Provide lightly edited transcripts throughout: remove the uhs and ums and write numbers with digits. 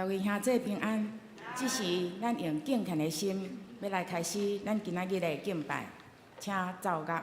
各位兄弟平安，這時咱用敬虔的心，欲來開始咱今仔日的敬拜，請奏樂。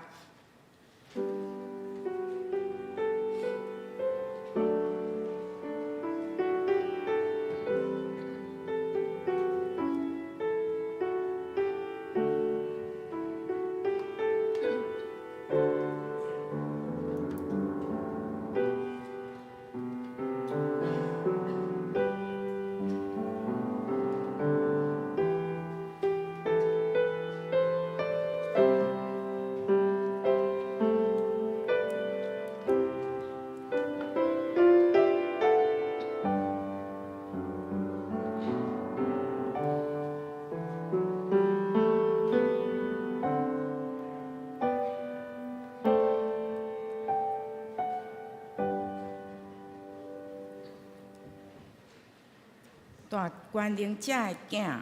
大權能者的囝，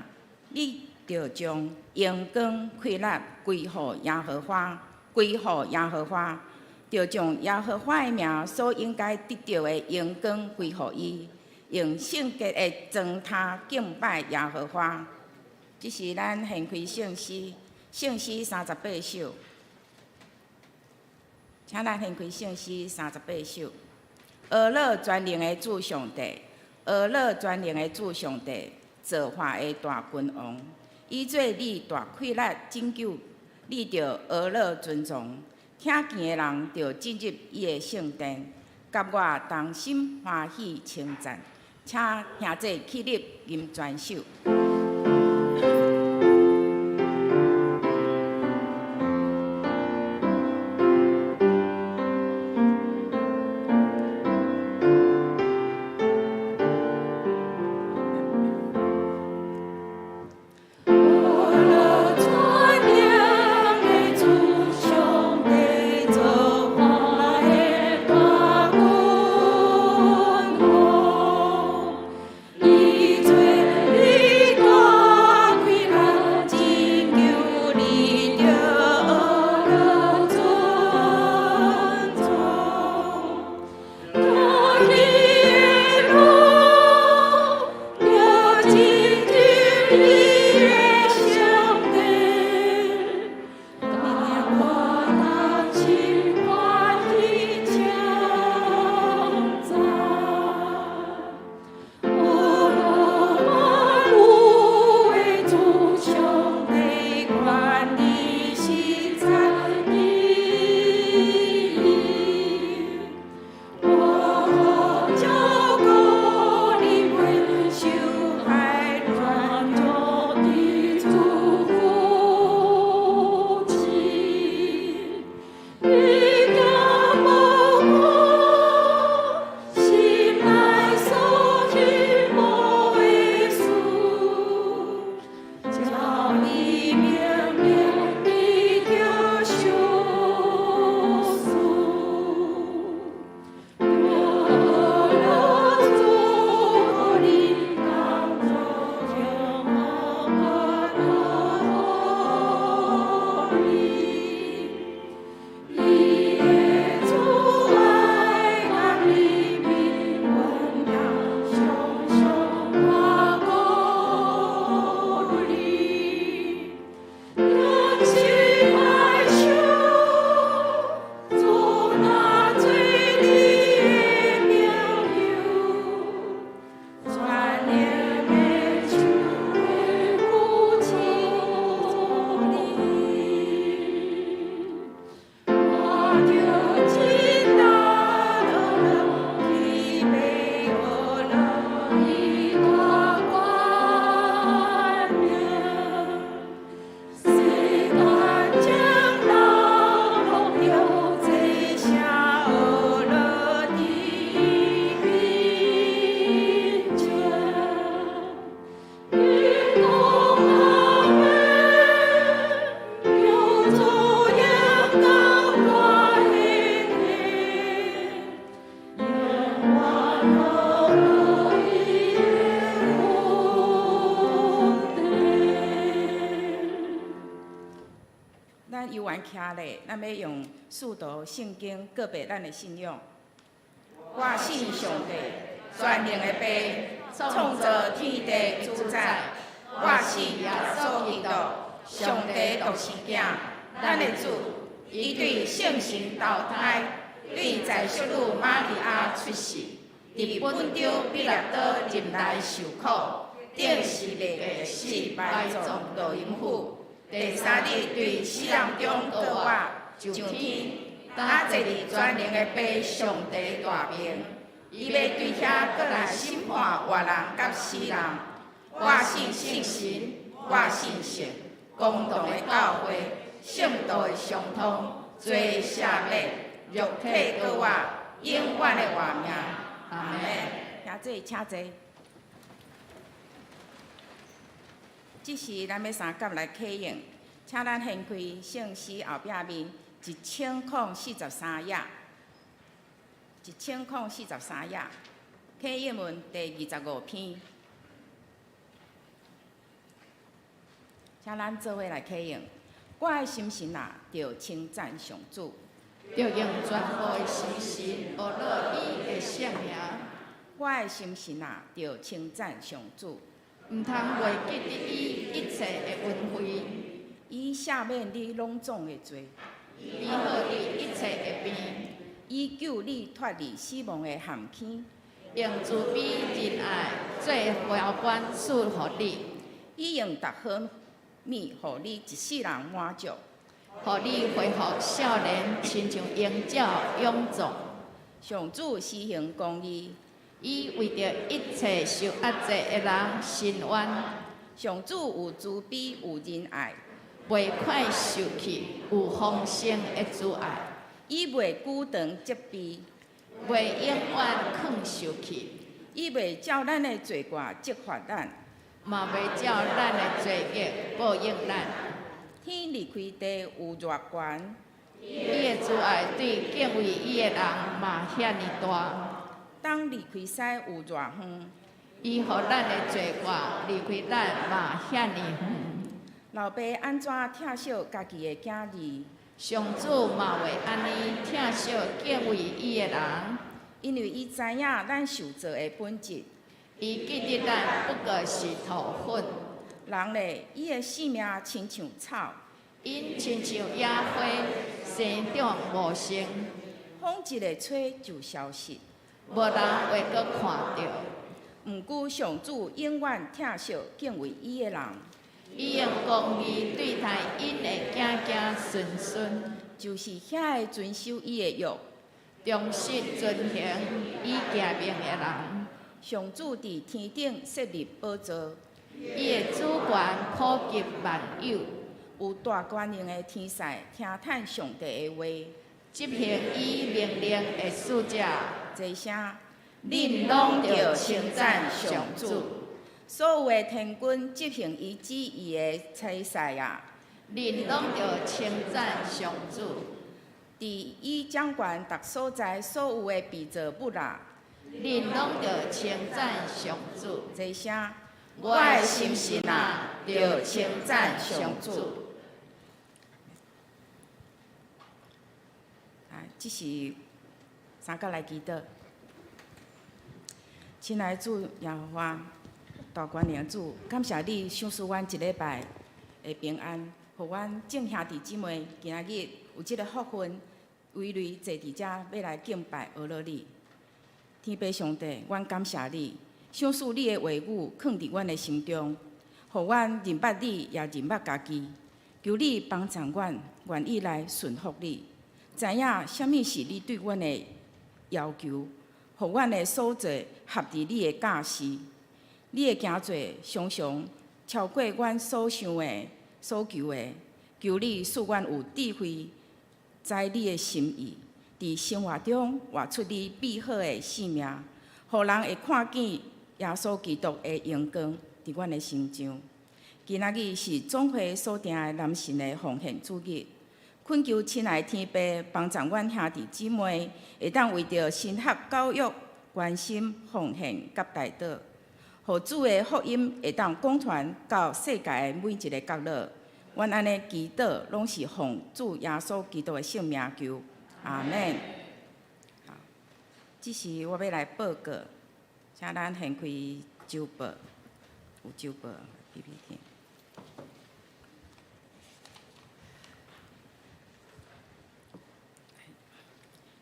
你著將榮光氣力歸予耶和華，歸予耶和華，著將耶和華的名所應該得著的榮光歸予伊，用聖潔的妝奅敬拜耶和華。這是咱掀開聖詩，聖詩38首。請咱掀開聖詩三十八首。呵樂全能的主上帝，呵樂全能的主上帝，造化的大君王，以做你大氣力拯救，你著呵樂尊崇，聽見的人著進入伊的聖殿，佮我同心歡喜稱讚，請兄弟起立吟全首。咱猶原徛咧，咱欲用使徒聖經告白咱的信仰。我信上帝，全能的父，創造天地主宰。我信耶穌基督，上帝獨生囝，咱的主。伊對聖神投胎，對在淑女瑪利亞出世，佇本丟彼拉多任內受苦，釘十字架死，埋葬落陰府。第三日對死人中復活，上天，今坐佇全能的父上帝大爿。伊欲對遐閣來審判活人佮死人。我信聖神，我信聖公同的教會，聖徒的相通，罪赦免，肉體復活，永遠的活命。阿門。兄弟，請坐。這時，咱欲三佮來啟應，請咱掀開聖詩後壁面1043頁，1043頁，啟應文第25篇。請咱做伙來啟應。我的心神啊，著稱讚上主。著用全部的心神，學樂伊的聖名。我的心神啊，著稱讚上主。毋通袂記得伊一切的恩惠。伊赦免你攏總的罪。醫好你一切的病。伊救你脫離死亡的陷坑。用慈悲仁愛做華冠賜予你。伊用逐好物予你一世人滿足。予你恢復少年，親像鷹鳥勇壯。上主施行公義。伊為著一切受壓制的人伸冤。上主有慈悲，有仁愛，袂快受氣，有豐盛的慈愛。伊袂久長責備，袂永遠囥受氣。伊袂照咱的罪過責罰咱，嘛袂照咱的罪孽報應咱。天離開地有偌懸，伊的慈愛對敬畏伊的人嘛遐爾大。東離開西有偌遠，伊予咱的罪過離開咱嘛遐爾遠。老爸按怎疼惜家己的囝兒，上主嘛會按呢疼惜敬畏伊的人，因為伊知影咱受造的本質。伊記得咱不過是塗粉。人咧，伊的性命親像草，𪜶親像野花，生長茂盛。風一个吹就消失，無人會閣看著。毋過上主永遠疼惜敬畏伊的人，伊用公義對待𪜶的子子孫孫，就是遐个遵守伊的約，忠實遵行伊誡命的人。上主佇天頂設立寶座，伊的主權普及萬有，有大權能的天使聽趁上帝的話，執行伊命令的使者。齊聲，恁攏著稱讚上主。所有的天軍執行伊旨意的差使啊，恁攏著稱讚上主。佇伊掌權逐所在所有的被造物啊，恁攏著稱讚上主。齊聲，我的心神啊，著稱讚上主。啊，這是三佮來祈禱。親愛的主耶和華，大權能的主，感謝你賞賜阮一禮拜的平安，予阮眾兄弟姊妹今仔日有這个福分，圍內坐佇遮欲來敬拜阿樂你。天父上帝，阮感謝你，賞賜你的話語囥佇阮的心中，予阮認捌你，也認捌家己。求你幫助阮，願意來順服你，知影啥物是你對阮的要求，予阮的所做合佇你的教示。你的行做常常超過阮所想的、所求的。求你賜阮有智慧，知你的心意，佇生活中活出你美好的生命，予人會看見耶穌基督的榮光佇阮的身上。今仔日是總會所定的男神的奉獻主日，懇求親愛的天父幫助阮兄弟姊妹，會當為著神學教育關心奉獻佮代禱，予主的福音會當廣傳到世界的每一个角落。阮按呢祈禱，攏是奉主耶穌基督的聖名求，阿們。好，這時我欲來報告，請咱掀開周報，有周報 PPT。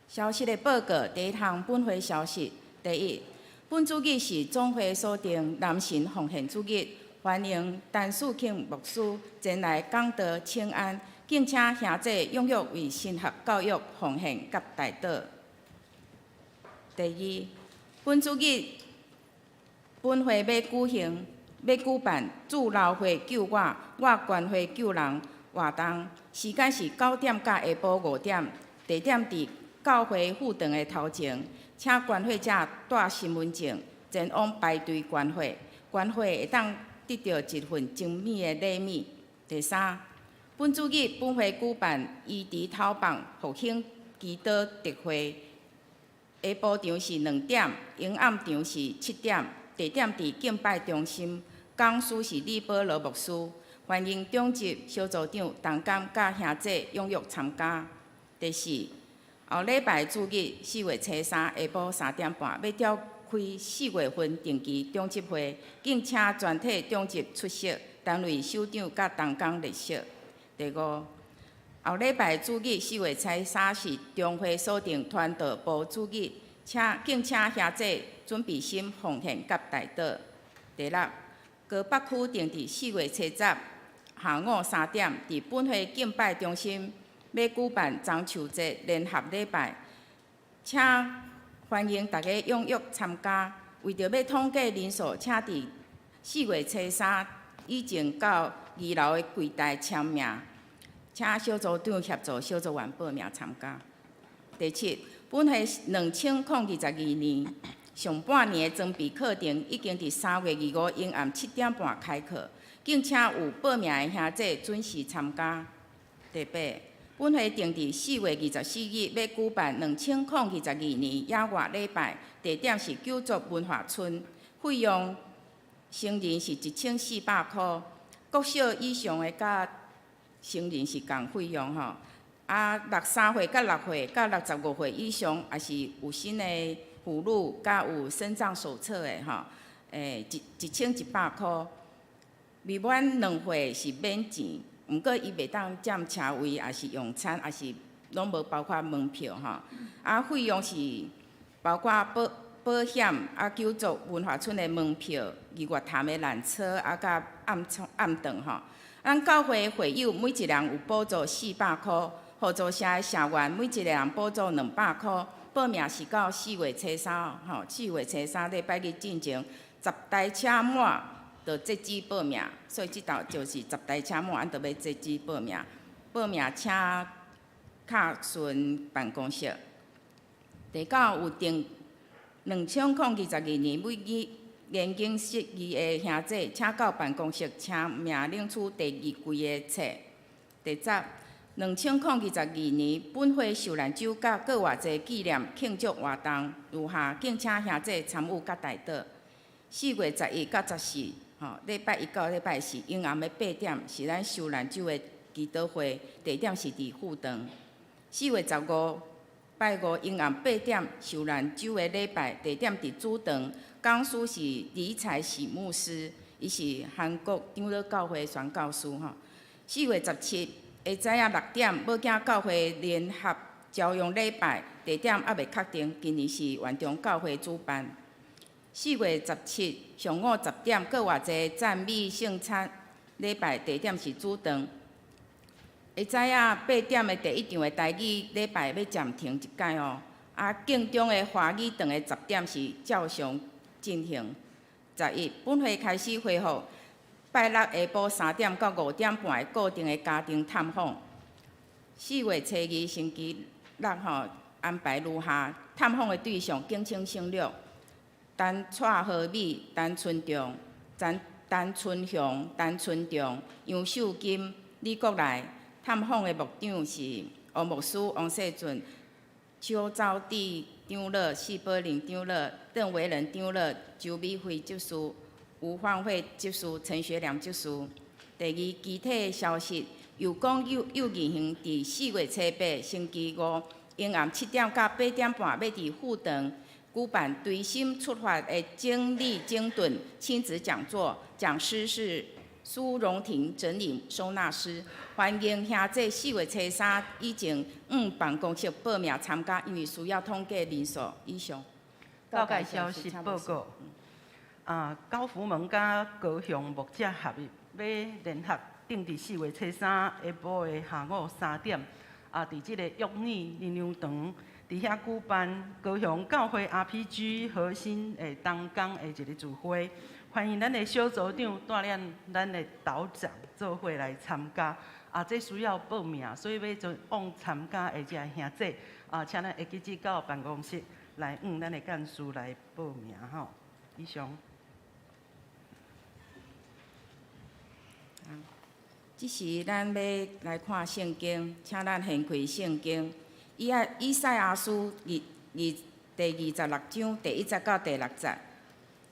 消息的報告，第一項本會消息。第一，本主日是總會所定男神奉獻主日，歡迎陳樹慶牧師前來講道請安，敬請兄弟踴躍為神學教育奉獻佮代禱。第二，本主日本會欲舉行欲舉辦主流血救我，我捐血救人活動，時間是9點到下晡5點，地點佇教會副堂的頭前，請捐血者帶身份證前往排隊捐血，捐血會當得著一份精美的禮物。第三，本主日本會舉辦醫治頭放復興祈禱特會，下晡場是2點，昏暗場是7點，地點佇敬拜中心，講師是李保羅牧師，歡迎長執、小組長、同工佮兄弟踴躍參加。第四，後禮拜主日4月初三下晡3點半，欲召開4月份定期長執會，敬請全體長執出席，單位首長佮同工列席。第五，後禮拜主日4月初三是中會所定傳道部主日，請敬請兄弟準備心奉獻佮代禱。第六，高北區定佇4月初十下午3點，佇本會敬拜中心，欲舉辦中秋節聯合禮拜，請歡迎大家踴躍參加。為著欲統計人數，請佇4月初三以前到二樓的櫃台簽名。請小組長協助小組員報名參加。第七，本會2022年上半年的裝備課程已經佇3月25昏暗7點半開課，敬請有報名的兄弟準時參加。第八，本會定佇4月24日欲舉辦2022年野外禮拜，地點是九族文化村，費用成人是1400箍，國小以上的佮成人是仝費用吼。啊，63歲佮6歲佮65歲以上，也是有身的婦女佮有身障手冊的吼，1100箍。未滿2歲是免錢。毋過伊袂當佔車位，抑是用餐，抑是攏無包括門票吼。啊，費用是包括保險，啊，九族文化村的門票、日月潭的纜車，啊，佮暗餐暗頓吼。咱教會會友每一人有補助400箍，合作社的社員每一个人補助200箍。報名是到4月初三吼，4月初三禮拜日進前，10台車滿就截止報名，所以這道就是10台車滿，咱就欲截止報名。報名請敲詢辦公室。第九，有訂2022年每日研經釋義的兄弟，請到辦公室簽名領取第二季的冊。第十，2022年本會受難週佮閣偌濟紀念慶祝活動如下，敬請兄弟參與佮代禱。4月11佮14，吼，禮拜一到禮拜四，昏暗的8點是咱受難週的祈禱會，地點是佇副堂。4月15拜五昏暗八點，受難週的禮拜，地點佇主堂，講師是李彩喜牧師，伊是韓國長老教會宣教師吼。4月17下早仔6點，母囝教會聯合朝陽禮拜，地點猶未確定，今年是元中教會主辦。4月17上午10點，閣偌濟讚美聖餐禮拜，地點是主堂。下早仔8點的第一場的台語禮拜欲暫停一擺哦。啊，敬中的華語堂的10點是照常進行。11，本會開始恢復拜六下晡3點到5點半的固定的家庭探訪。4月初二星期六吼，安排如下：探訪的對象敬請省略。陳蔡和美、陳春忠、陳陳春雄、陳春忠、楊秀金、李國來。探訪的牧長是王牧師、王世俊、邱昭棣長老、謝寶玲長老、鄧維仁長老、周美惠執事、吳芳惠執事、陳學良執事。第二，其他消息，祐廣幼兒園佇4月初八星期五，昏暗7點到8點半，欲佇副堂舉辦隨心出發的整理整頓親子講座，講師是蘇榮廷整理收納師。歡迎兄姊4月初3以前往辦公室報名參加，因為需要統計人數。以上。教界消息報告。啊，九福門佮高雄牧者合一，欲聯合定佇4月初3下晡的下午3點，啊，佇這個玉里林良堂，佇遐舉辦高雄教會 RPG 核心的同工的一个聚會，歡迎咱的小組長帶領咱的島長做伙來參加。啊，這需要報名，所以欲前往參加的這兄姊，啊，請咱會記得到辦公室來向咱的幹事來報名吼。以上。這時咱欲來看聖經，請咱掀開聖經。以賽亞書二二第26章第1節到第6節。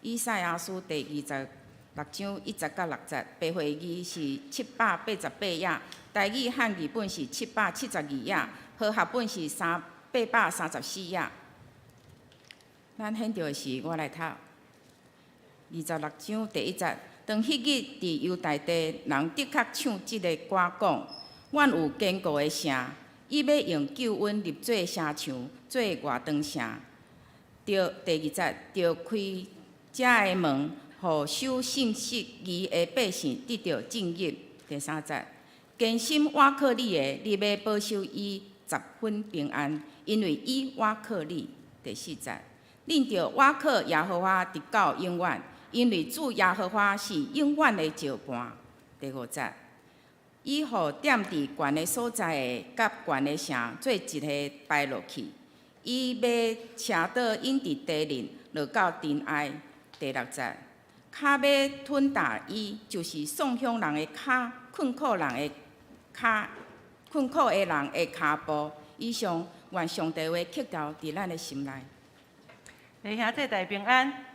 以賽亞書第26章1節到6節，白話字是788頁，台語漢字本是772頁，和合本是834頁。咱現在是我來讀26章第1節。當彼日佇猶大地，人的確唱這个歌講：阮有堅固的城，伊欲用救恩立做城牆，做外長城。著第2節，著開遮的門，予守信實義的百姓得著進入。第3節，堅心倚靠你的，你欲保守伊十分平安，因為伊倚靠你。第4節，恁著倚靠耶和華直到永遠。因為主耶和華是永遠的石磐。第5節，伊予踮佇懸的所在的佮懸的城做一个敗落去，伊欲車倒𪜶佇地面落到塵埃。第6節，跤欲吞踏伊，就是喪鄉人的跤，困苦人的跤，困苦的人的跤步。以上，願上帝話刻牢佇咱的心內。弟兄姊妹平安。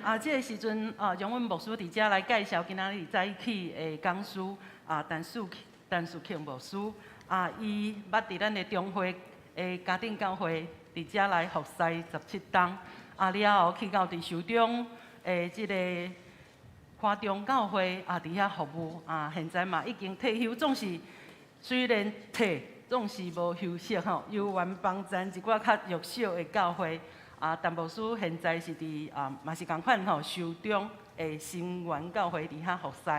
啊，這个時陣啊，讓阮牧師佇遮來介紹今仔日早起的講師啊，陳樹慶牧師啊，伊捌佇咱的中會的家庭教會佇遮來服侍17冬，啊了後去到佇壽中的這个華中教會啊，佇遐服務啊，現在嘛已經退休，總是雖然退，總是無休息吼，猶原幫贊一寡較弱小的教會。啊，陳牧師現在是佇啊，嘛是仝款吼，壽中的新源教會佇遐服侍。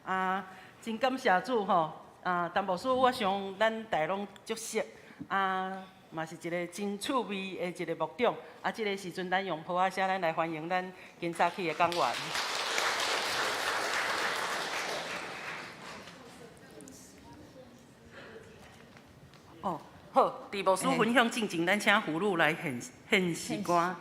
啊，真感謝主吼！啊，陳牧師，我想咱大家攏足熟。啊，嘛是一个真趣味的一个牧長。啊，這个時陣咱用噗仔聲，咱來歡迎咱今早起的講員。哦。好，佇牧師分享進前，咱請婦女來獻獻詩歌。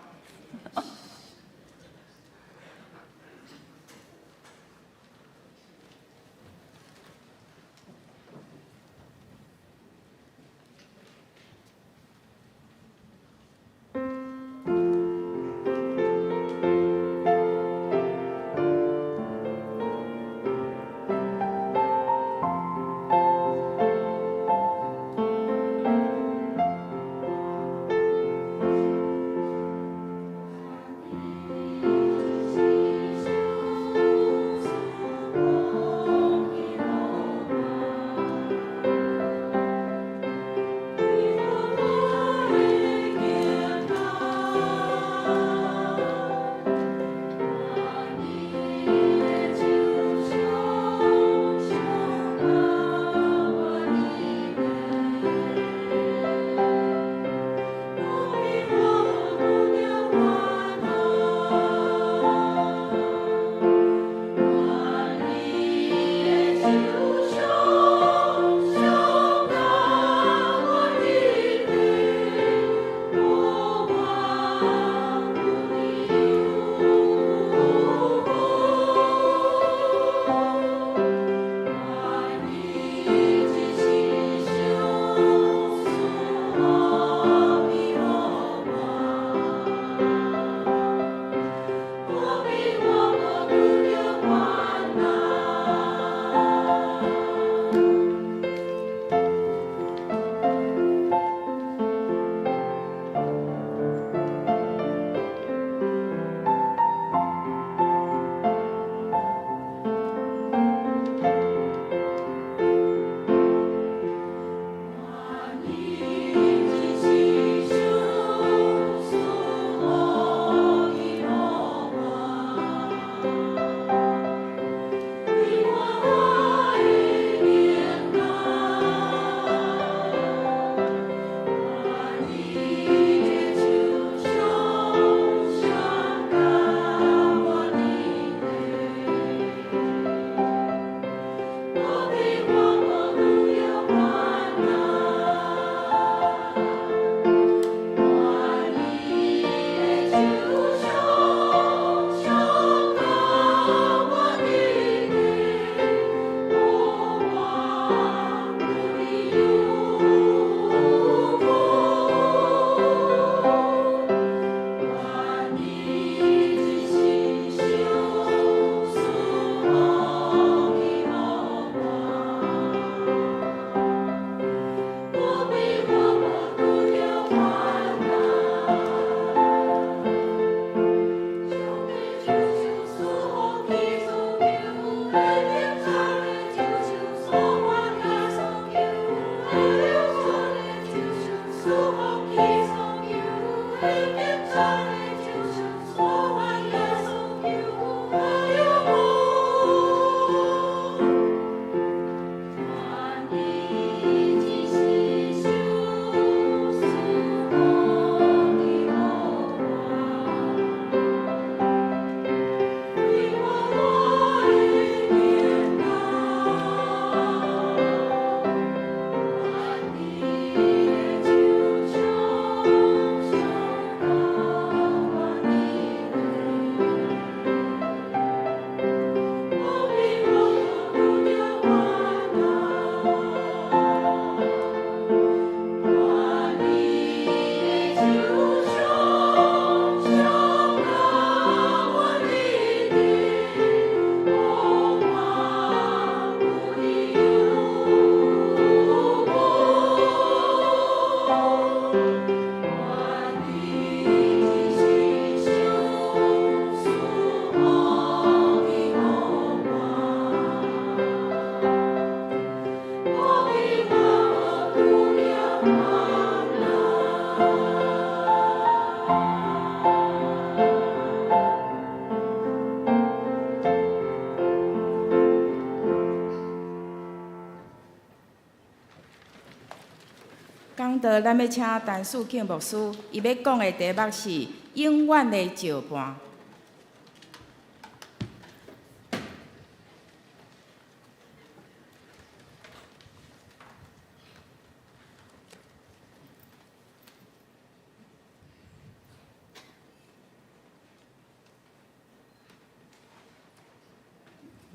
道，咱欲請陳樹慶牧師，伊欲講的題目是永遠的石伴。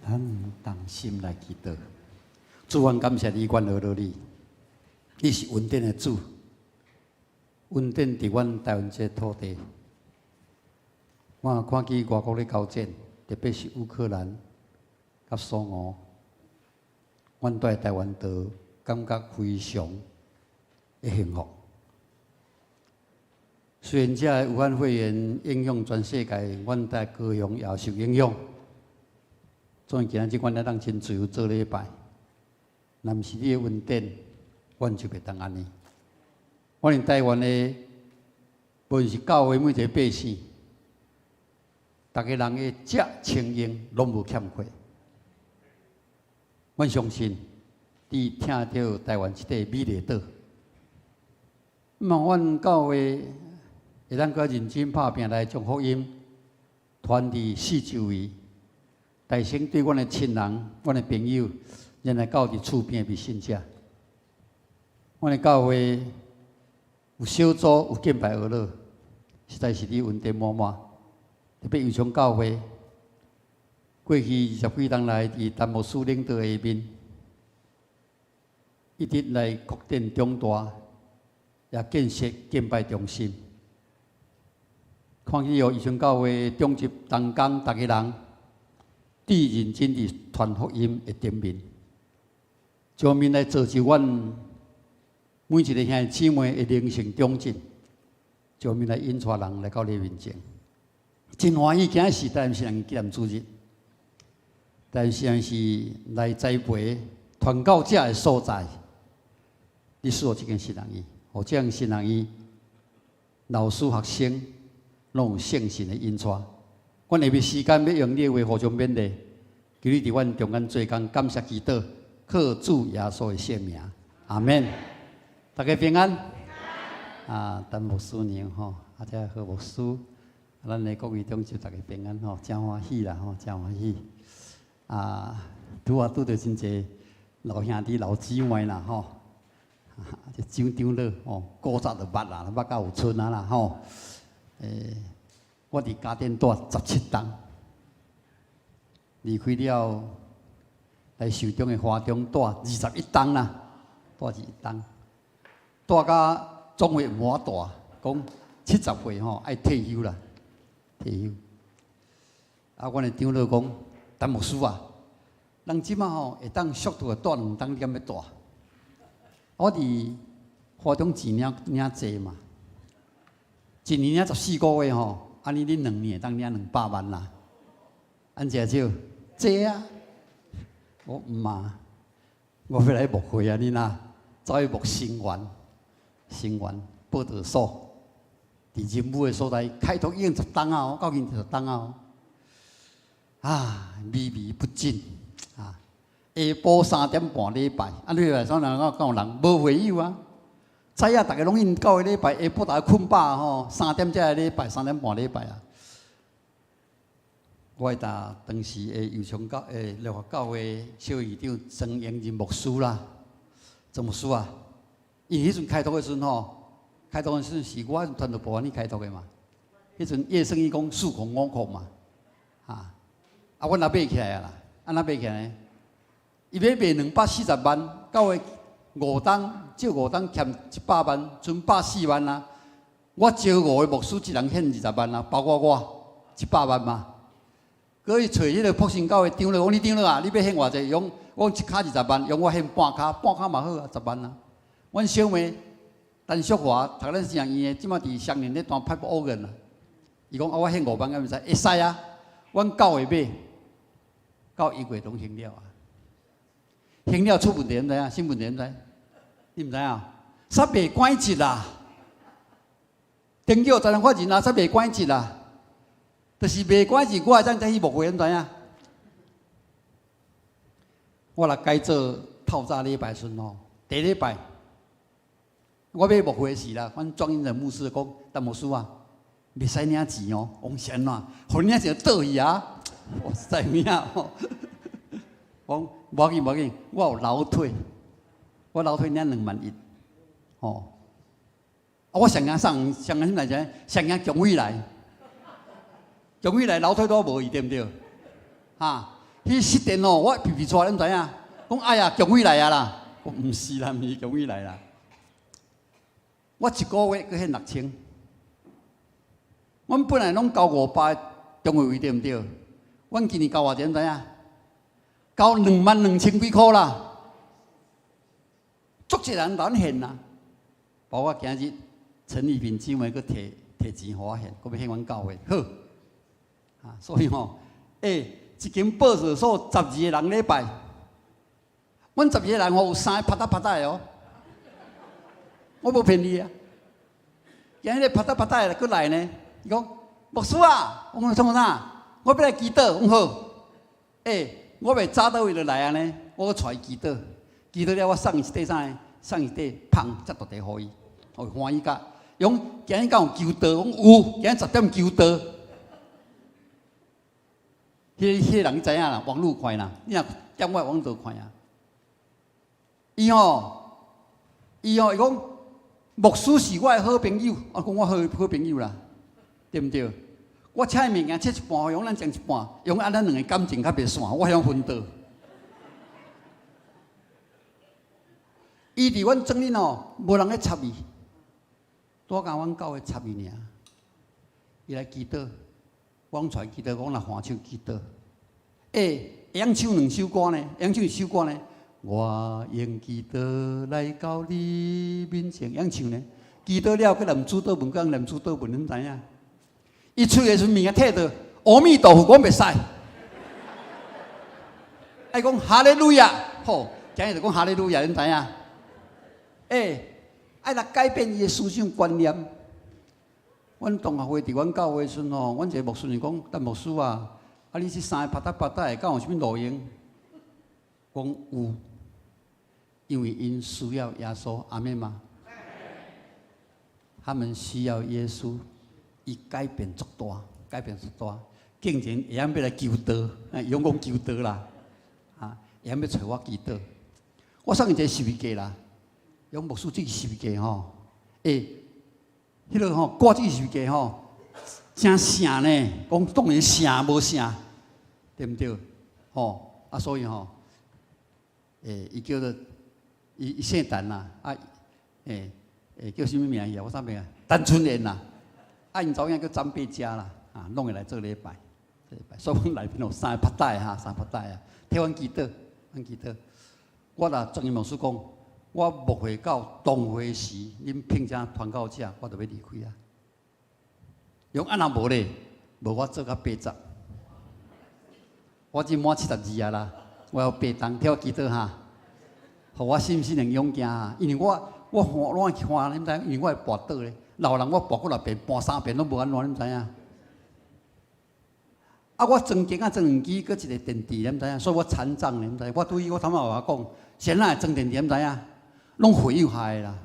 咱同心來祈禱，主，阮感謝你，阮阿樂你，你是恩典的主，恩典佇阮台灣這土地。我看見外國咧交戰，特別是烏克蘭佮蘇俄，阮蹛台灣島感覺非常的幸福。雖然這个武漢肺炎影響全世界，阮佇高雄也受影響。所以今仔日阮會當真自由做禮拜，若毋是你的恩典，阮就袂當按呢。阮佇台灣的，無論是教會每一个百姓，逐个人的食穿用攏無欠缺。阮相信，你疼著台灣這塊美麗島。望阮教會會當閣認真拍拚來將福音傳佇四周圍。大聲對阮的親人、阮的朋友，連來到佇厝邊的未信者。阮的教會有小組有敬拜阿樂，實在是你恩典滿滿。特別右昌教會，過去二十幾冬來，佇陳牧師領導下面，一直來擴展長大，也建設敬拜中心。看見哦，右昌教會長執同工逐个人。佇認真佇傳福音的頂面，將面來造就阮每一个兄弟姊妹的靈性長進，將面來引帶人來到你面前。真歡喜，今仔是台南市人紀念主日，台南市人是來栽培傳教者的所在。你賜予這間神學院，予這間神學院老師學生攏有聖神的引帶。阮下面時間欲用你的話互相勉勵，求你佇阮中間做工，感謝祈禱，靠主耶穌的聖名，阿們。大家平安。啊，陳牧師娘吼，啊，這何牧師，咱的各位長執大家平安吼，真歡喜啦吼，真歡喜。啊，拄仔拄著真濟老兄弟老姊妹啦吼，這長長老吼，古早就捌啦，捌甲有賰啊啦吼，欸。我佇家電蹛17冬，離開了來壽中的華中蹛21冬啦，蹛21冬，蹛甲總會無法蹛，講70歲吼愛退休啦，退休。啊，阮的長老講，陳牧師啊，人這馬吼會當速度蹛2冬，你敢欲蹛？我佇華中錢領領濟嘛，一年領14個月吼。按呢，你兩年會當領200萬啦，按誠少，濟啊！我毋嘛，我欲來牧會啊！你若走去牧生源，生源報道所，佇仁武的所在開拓已經十冬啊，到今十冬啊！啊，靡靡不振啊！下晡3點半禮拜，啊，你來啥人敢有人無會友啊？早仔逐个攏𪜶教會禮拜，下晡逐家睏飽吼，三點才來禮拜，3點半禮拜啊。我會當當時的右昌教的立法教會小院長曾英仁牧師啦，曾牧師啊，因彼陣開拓的時陣吼，開拓的時陣是我傳道部安呢開拓的嘛。彼陣葉聖意講四空五空嘛，啊，啊，阮也買起來啊啦，按怎買起來呢？伊欲賣240萬，教會。五冬借五冬欠100萬，賰140萬啊！我招五個牧師，一人獻20萬啊，包括我100萬嘛。閣去揣彼个復興教會長老，講你長老啊，你欲獻偌濟？伊講我一跤20萬，伊講我獻半跤，半跤嘛好啊，10萬啊。阮小妹陳淑華讀咱神學院的，這馬佇雙連咧彈 pipe organ 啊。伊講啊，我獻5萬敢會使？會使啊。阮九月買，到1月攏還了啊。還了出問題，毋知影？啥問題？毋知？你毋知影？煞袂趕切啦！登叫財產法人啊，煞袂趕切啦！就是袂趕切，我會當再去牧會，你知影？我若改做透早禮拜時陣吼，第一禮拜，我欲牧會時啦，阮莊英的牧師講，陳牧師啊，袂使領錢哦，講是按怎？予你領錢就倒去啊！我實在有影吼。講無要緊無要緊，我有勞退，我勞退領2萬1，吼。啊，我上驚送上驚啥物代志？上驚強匪來，強匪來勞退都無去，對毋對？哈，彼失電哦，我皮皮剉，恁知影？講哎呀，強匪來啊啦！講毋是啦，毋是強匪來啦。我一個月閣獻6000，阮本來攏交500中會費，對毋對？阮今年交偌濟，恁知影？交22,000幾箍啦，足濟人來獻啦。包括今日陳麗萍姊妹閣提提錢予我獻，閣欲獻阮教會，好。啊，所以吼，一間報道所12個人禮拜，阮12個人吼有三个拍打拍打的哦，我無騙你啊。今日拍打拍打的閣來呢，伊講牧師啊，我講創啥？我欲來祈禱，講好。我袂早佗位就來啊呢，我閣帶伊祈禱，祈禱了我送伊一塊啥？送伊一塊芳遮大塊予伊，予伊歡喜甲。伊講今日敢有求道？講有，今日10點求道。彼個人你知影啦？網路看啦，你若點我網路看啊。伊吼，伊吼，伊講牧師是我的好朋友，我講我好好朋友啦，對毋對？我請伊物件切一半，予咱食一半，用按咱兩个感情較袂散，我曉分道。伊佇阮庄裡吼，無人咧插伊，拄共阮教會插伊爾。伊來祈禱，我攏帶伊祈禱，我若還手祈禱。會曉唱兩首歌呢？會曉唱一首歌呢？我用祈禱來到你面前，會曉唱呢？祈禱了，閣念主禱文，閣念主禱文，恁知影？伊出的時陣物件摕著，阿彌陀佛，講袂使。愛講哈利路亞，好，今日就講哈利路亞，恁知影？愛來改變伊的思想觀念。阮同學會佇阮教會時陣吼，阮一個牧師就講：陳牧師啊，啊你這三個拍打拍打的，敢有啥物路用？講有，因為𪜶需要耶穌，阿們嗎？他們需要耶穌，伊改變足大，改變足大，竟然會曉欲來求道，伊攏講求道啦，啊，會曉欲揣我祈禱。我送伊一个十字架啦，伊講牧師這个十字架吼，彼个吼掛這个十字架吼，真聖呢，講當然聖無聖，對毋對？吼，啊所以吼，伊叫做伊伊姓陳啦，啊，叫啥物名去啊？我啥名？陳春燕啦，啊，𪜶查某囝叫張貝佳啦，啊，攏會來做禮拜，做禮拜。所以阮內面有三个拍帶哈，三个拍帶啊，替阮祈禱，阮祈禱。我若莊嚴牧師講，我牧會到當會時，恁聘請傳教者，我就欲離開啊。伊講啊若無咧，無我做到80，我這滿72啊啦，我有八冬替我祈禱哈，予我信心能勇健哈，因為我看攏愛看，你毋知？因為我會跋倒咧，老人我跋幾若遍，跋三遍攏無按怎，你毋知影？啊，我裝鏡仔裝電機，閣一個電池，你毋知影？所以我殘障，你毋知？我對我頭仔有話講，誰會裝電池，你毋知影？攏會友害的啦，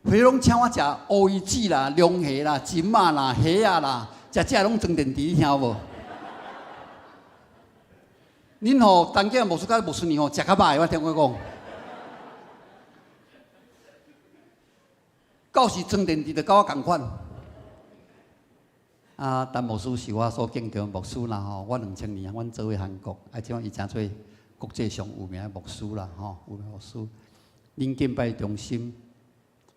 會攏請我食烏魚子啦、龍蝦啦、蟳仔啦、蝦仔啦，食食攏裝電池，你聽有無？恁吼陳建牧師佮牧師娘吼食較歹，我聽我講。到時裝電池就佮我仝款。啊，陳牧師是我所敬重的牧師啦吼。我2000年，阮做伙韓國，啊，這馬伊成做國際上有名的牧師啦吼，有名牧師。恁敬拜中心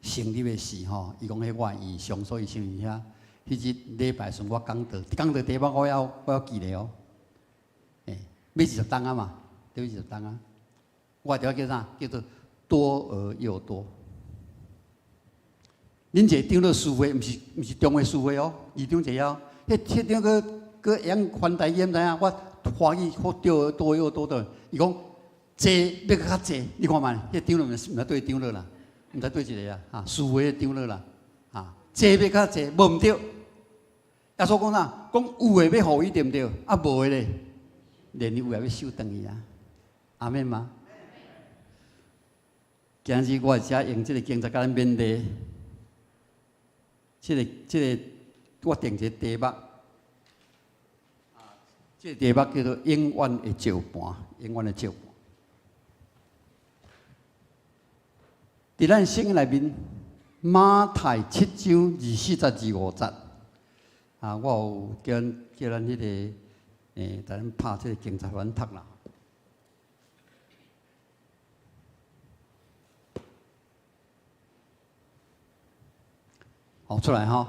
成立的時吼，伊講彼我的異象，所以成立遐。彼日禮拜時陣我講道，講道題目我猶記得哦。欲20冬啊嘛，對，20冬啊。我的題目叫啥？叫做多而又多。恁一個長老司會，毋是中會司會哦，二長一個哦。彼長閣閣會曉翻台語，毋知影？我歡喜好多多又多的。伊講濟欲閣較濟，你看覓？彼長老毋知佗長老啦，毋知佗一个啊？哈，司會的長老啦，哈，濟欲較濟，無毋對。耶穌講啥？講有的欲予伊對毋對？啊，無的咧，連有的欲收轉去啊。阿們嗎？今日我會遮用這个經節共咱勉勵，這个我定一个題目，這个題目叫做永遠的石盤，永遠的石盤。佇咱聖經內面，馬太七章二四節二五節，啊，我有叫咱彼個，帶咱拍這个經節，予咱讀啦。好，出來吼，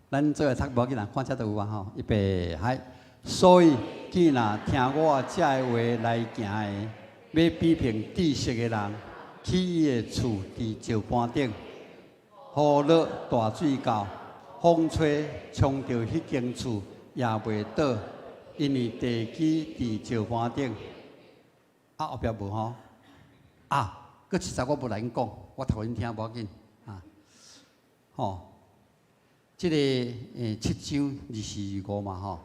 咱做來讀無要緊啦，看遮都有啊吼。預備，開。所以，既若聽我這个話來行的，欲比評知識的人，起伊的厝佇石盤頂，雨落大水到，風吹衝著彼間厝也袂倒，因為地基佇石盤頂。啊，後壁無吼？啊，閣一節我無來講，我讀予恁聽無要緊。啊，吼，這个七章二四二五嘛吼，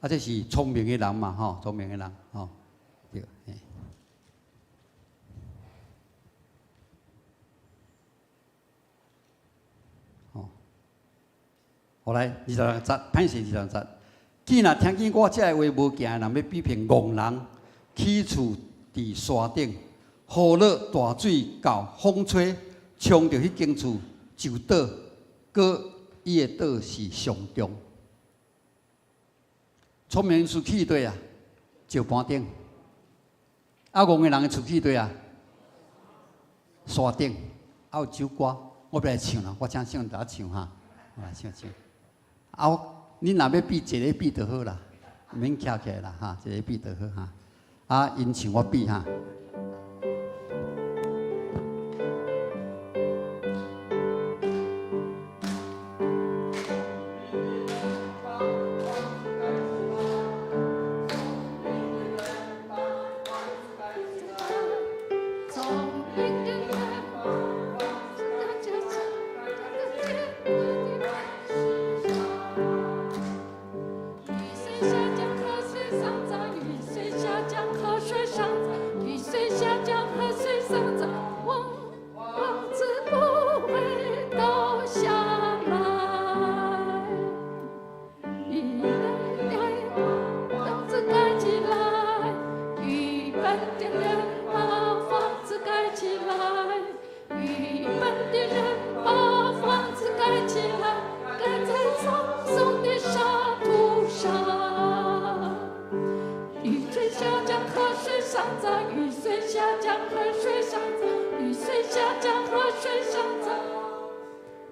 啊，這是聰明的人嘛吼，聰明的人吼，對。吼，好來，26節，歹勢26節。既若聽見我這个話無行的人，欲比評戇人，起厝佇沙頂，雨落大水到，風吹衝著彼間厝就倒，閣伊的倒是上重。聰明厝起佗啊？石盤頂。啊，戇的人的厝起佗啊？沙頂。啊，有首歌，我欲來唱啦，我請小大家唱哈，我來唱唱。啊，恁若欲比一个比就好啦，毋免徛起來啦哈，一个比就好哈。啊，𪜶唱我比哈。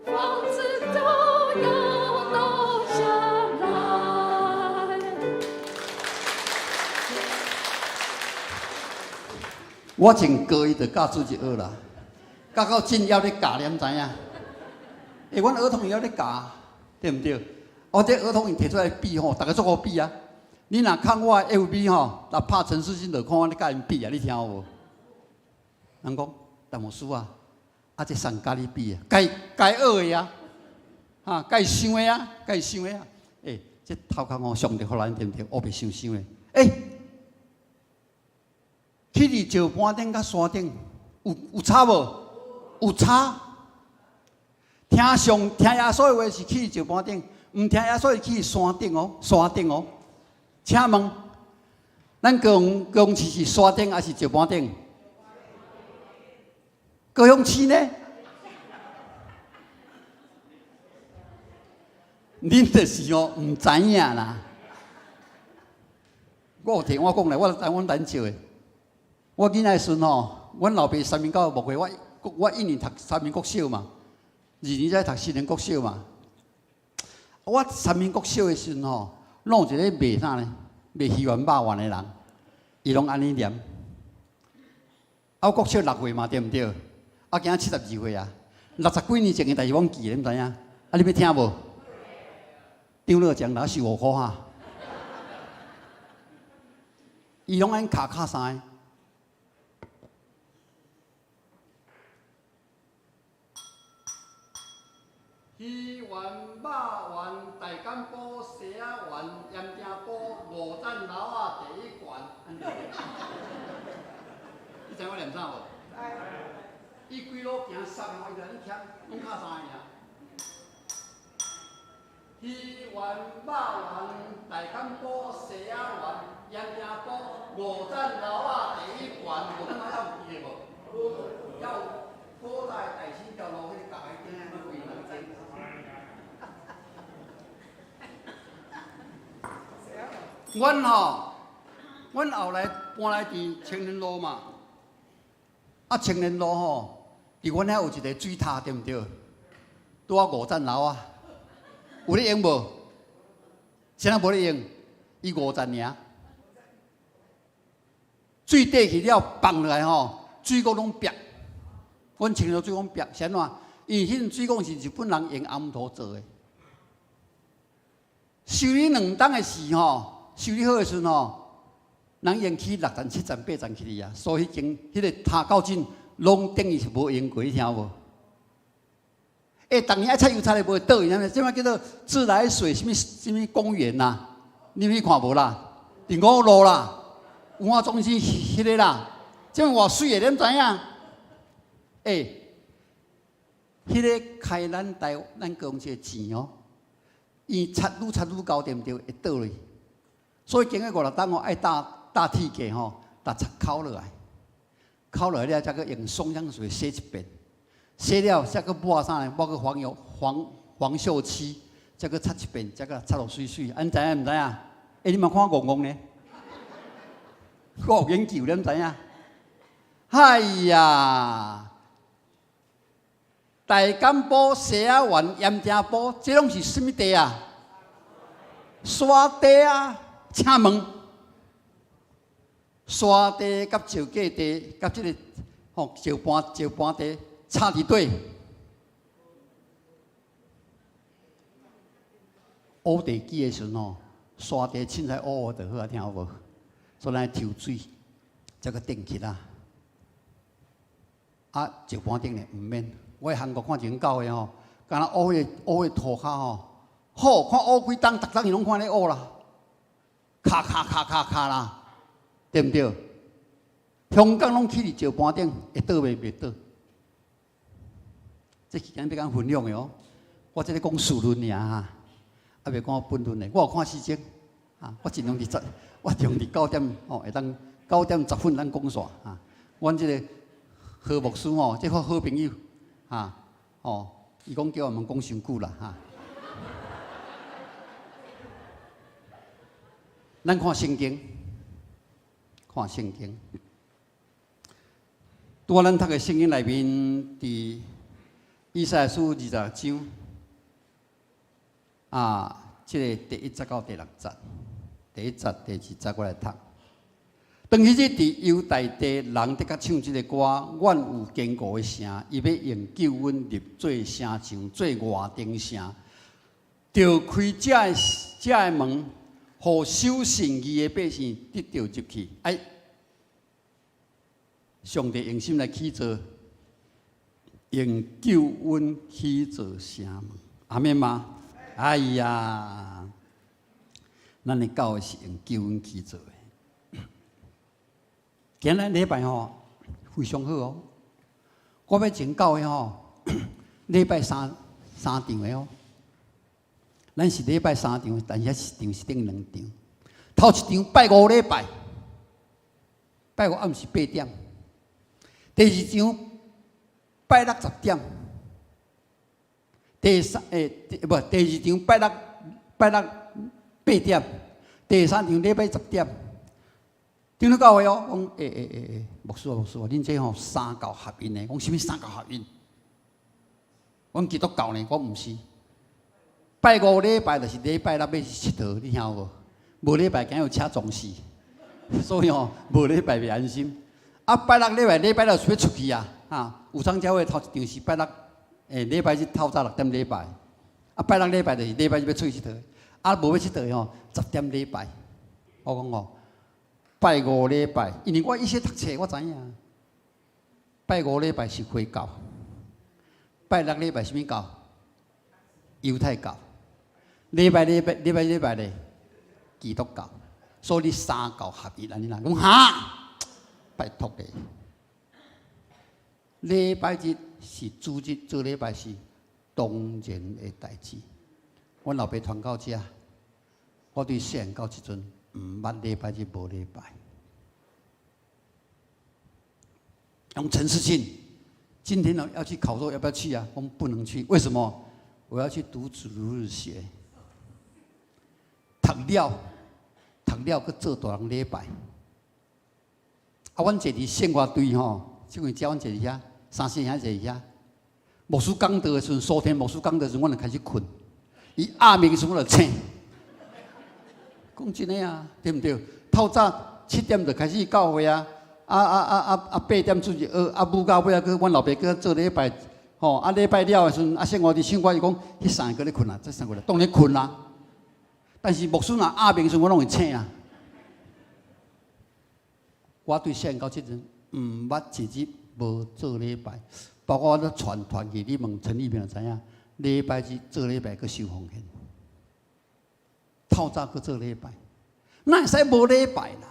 房子都要倒下來。我從高一就教主日學啦，教到真枵咧教，你毋知影？欸，阮兒童會曉咧教，對毋對？我這兒童會提出來比吼，逐个足好比啊！你若看我的 FB 吼，若拍陳世新就看我咧佮𪜶比啊，你聽有無？人講陳牧師啊，啊這誰佮你比啊？家家學的啊，哈，家想的啊，家想的啊。欸，這頭殼吼，上帝予咱對毋對？烏白想想的。欸，起佇石盤頂佮山頂有差無？有差。聽上聽耶穌的話是起佇石盤頂，毋聽耶穌是起山頂哦，山頂哦。請問，咱高雄市是山頂還是石盤頂？高雄市呢？恁就是哦，毋知影啦。我有聽我講咧，我台灣咱笑的。我囡仔的時陣吼，阮老爸三民九牧會，我一年讀三民國小嘛，二年才讀新年國小嘛。我三民國小的時陣吼，攏有一个賣啥呢？賣魚丸肉丸的人，伊攏按呢念。啊，我國小6歲嘛，對毋對？啊，今仔72歲啊，60幾年前的代誌，我記得，你知影？啊，你欲聽無？張樂獎拿收5塊哈。伊攏按卡卡三個。魚丸、肉丸、大港埔、西仔丸、盐埕埔、五層樓仔第一悬。你知我念啥無？伊規路行十個，伊就咧欠，攏敲三个爾。魚丸、肉丸、大崁埔、西仔灣、鹽埕埔、五層樓仔第一懸，無咱還有記得無？無，還有古早的大新橋路彼個角仔頂，彼規人整。阮吼，阮後來搬來佇青年路嘛，啊青年路吼，佇阮遐有一个水塔，對毋對？拄仔五層樓啊，有咧用無？啥人無咧用？伊五層爾，水底去了放落來吼，水管攏煏。阮青年路水管煏，是按怎？因為彼陣水管是日本人用紅土做的。修理兩冬的時吼，修理好的時陣吼，人用起六層、七層、八層起去啊，所以彼間彼個塔到盡攏等於是無用過，你聽無？欸，逐年愛擦油擦的無會倒去，這擺叫做自來水，啥物啥物公園呐？你去看無啦？佇五路啦，文化中心彼个啦，這擺偌媠的，你毋知影？欸，彼个開咱台咱高雄市的錢哦，伊擦愈擦愈高，對毋對？會倒落去。所以經過五六冬哦，愛搭搭鐵架吼，搭擦扣落來，扣落來了，才閣用爽香水洗一遍，洗了才閣抹啥呢？抹閣黃油黃黃鏽漆，才閣擦一遍，才閣擦落媠媠。啊，你知影毋知影？欸，你嘛看我戇戇呢？我有研究，你毋知影？哎呀！大崁埔、西仔灣、鹽埕埔，這攏是啥物地啊？沙地啊！請問，沙地佮石架地，佮這个吼石盤石盤地差佇佗？挖地基的時陣吼，沙地凊彩挖挖就好啊，聽有無？所以咱抽水，才閣頂起來。啊，石盤頂咧毋免。我佇韓國看一間教會吼，敢若挖彼個挖彼個塗跤吼，好看挖幾冬，逐冬伊攏看咧挖啦，卡卡卡卡卡啦，對毋對？香港攏起佇石盤頂，會倒袂？袂倒。這期間欲共分享的哦，我這个講事論爾哈，猶未講本論的。我有看時鐘，啊，我盡量佇十，我盡量佇九點吼，會當9點10分咱講煞啊。阮這个何牧師吼，這個好朋友。啊，哦，伊講叫我們講傷久啦，哈。咱看聖經，看聖經。拄仔咱讀的聖經內面，佇以賽亞書26章，啊，這个第一節到第六節，第一節、第二節我來讀。當彼日佇猶大地，人得較唱這个歌，阮有堅固的城，伊欲用救恩立做城牆，做外頂城，著開這个這个門，予守信義的百姓得著入去。哎，上帝用啥來起造？用救恩起造城門，阿們嗎？哎呀，咱的教會是用救恩起造的。今日禮拜吼非常好哦，我欲前教會吼禮拜三三場的哦，咱是禮拜三場，但是一場是等於兩場。頭一場拜五禮拜，拜五暗時八點；第二場拜六十點；第三欸，無第二場拜六拜六八點，第三場禮拜十點。長老教會哦，講欸欸欸欸，牧師啊牧師啊，恁這吼三教合一呢？講啥物三教合一？阮基督教呢？講毋是。拜五禮拜就是禮拜六欲去𨑨迌，你聽有無？無禮拜驚有車撞死，所以吼無禮拜袂安心。啊，拜六禮拜禮拜六是欲出去啊，哈！有昶教會頭一場是拜六，欸禮拜日透早六點禮拜。啊，拜六禮拜就是禮拜日欲出去𨑨迌，啊無欲𨑨迌吼，十點禮拜。我講吼。拜五禮拜，因為我以前讀冊，我知影。拜五禮拜是回教，拜六禮拜啥物教？猶太教。禮拜禮拜禮拜禮拜咧，基督教。所以你三教合一，按呢啦。講哈，拜託咧，禮拜日是主日，做禮拜是當然的代誌。阮老爸傳到遮，我對細漢到這陣，毋捌禮拜日無禮拜。用陳世慶，今天呢要去烤肉，要不要去啊？我們不能去，為什麼？我要去讀主日學。讀了，讀了，閣做大人禮拜。啊，阮坐佇聖樂隊吼，這位遮阮坐佇遐，三四兄坐佇遐。牧師講道的時陣，蘇天牧師講道的時陣，阮就開始睏。伊暗暝的時陣，我就醒。講真的啊，對毋對？透早7點就開始教會啊，啊啊啊啊啊8點出去，啊舞到尾啊，閣阮老爸閣做禮拜，吼啊禮拜了的時陣，啊聖樂隊唱歌伊講，彼三个閣咧睏啊，這三個咧當咧睏啊。但是牧師若暗暝時陣，我攏會醒啊。我對細漢到這陣，毋捌一日無做禮拜，包括我咧傳團去，你問陳立平就知影，禮拜日做禮拜閣收奉獻，透早閣做禮拜，哪會使無禮拜啦？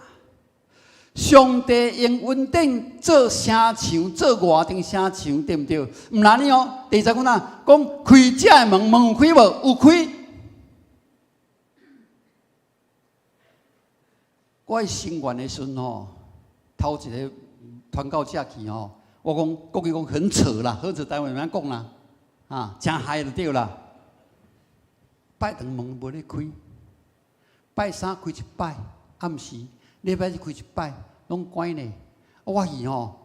上帝用恩典做城牆，做外頂城牆，對毋對？毋但按呢哦，第十講哪？講開遮的門，門有開無？有開。我喺生源的時陣吼，頭一个傳到遮去吼，我講國語講很扯啦，很扯，台灣按怎講啦？啊，誠害就對啦。拜堂門無咧開，拜三開一擺，暗時禮拜日開一擺，攏關呢。我去吼，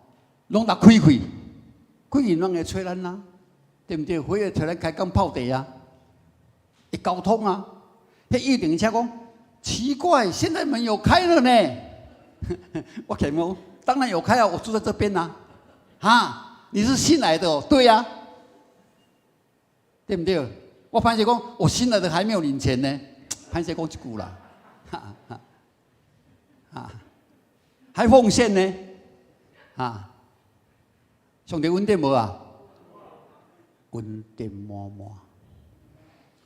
攏逐開開，開去攏會揣咱啦，對毋對？回來揣咱開講泡茶啊，會交通啊。彼一定車講奇怪，現在門有開了呢。我講講，當然有開啊，我住在這邊啊。哈，你是新來的哦？對呀，對毋對？我歹勢講，我新來的還沒有領錢呢，歹勢講這句啦，哈哈，啊，還奉獻呢，啊，上帝恩典無啊？恩典滿滿，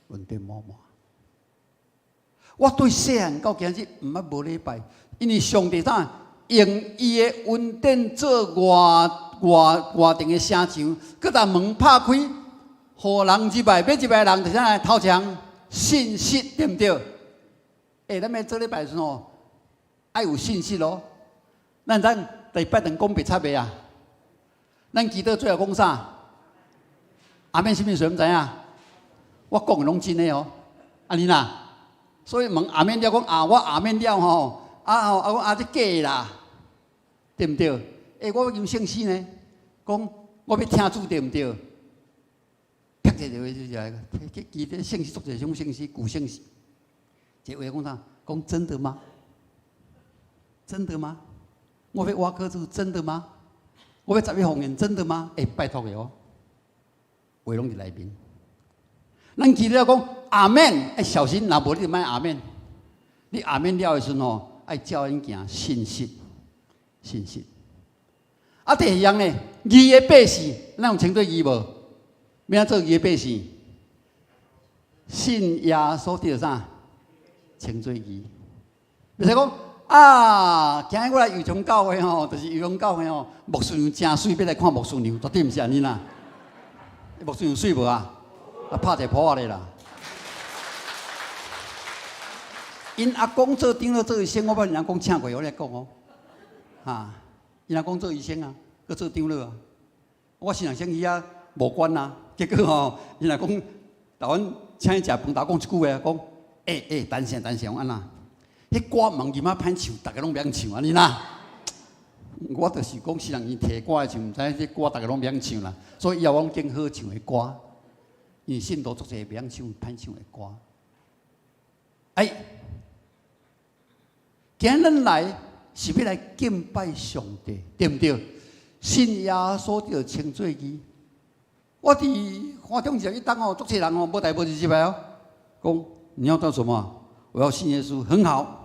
恩典滿滿。我對細漢到今日毋捌無禮拜，因為上帝怎用伊的恩典做外外外頂的城牆，閣共門拍開，予人入來，欲入來人就啥來頭前信實，對毋對？欸，咱欲做禮拜時吼，愛有信實咯。咱咱禮拜堂講白賊袂啊？咱祈禱最後講啥？阿們啥物事毋知影？我講的攏真的哦，按呢啦。所以問阿們了講啊，我阿們了吼，啊吼啊我啊這假的啦，對毋對？欸，我欲求聖詩呢，講我欲聽主對毋對？啪一個話就是來，記得聖詩足濟種聖詩，古聖詩。這話講啥？講真的嗎？真的嗎？我欲挖科主真的嗎？我欲十一奉獻真的嗎？欸，拜託的哦，話攏佇內面。咱記得講阿們，愛小心，若無你就莫阿們。你阿們了的時陣吼，愛照𪜶行信實，信實。啊，第二樣呢，義的百姓，咱有稱做義無？欲按怎做義的百姓？信耶穌得啥？稱做義。袂使講啊，今日我來油松教會吼，就是油松教會吼，牧師娘誠媠，欲來看牧師娘，絕對毋是按呢啦。牧師娘媠無啊？啊，拍一個噗仔咧啦！𪜶阿公做長老做醫生，我捌𪜶阿公請過我來講哦。哈，𪜶阿公做醫生啊，閣做長老啊。我新人先去遐無關啊，結果吼，𪜶阿公台灣請伊食飯，頭講一句話，講：欸欸，等下等下，講按怎？彼歌望伊仔歹唱，逐个攏袂曉唱按呢啦。我就是講，新人伊提歌的時陣，毋知這歌逐个攏袂曉唱啦，所以以後我攏揀好唱的歌。因為信徒足濟袂曉唱歹唱的歌。哎，今日咱來是欲來敬拜上帝，對毋對？信耶穌就稱做義。我佇華中21冬哦，足濟人哦，無代無誌入來哦，講你要做什麼？我要信耶穌，很好。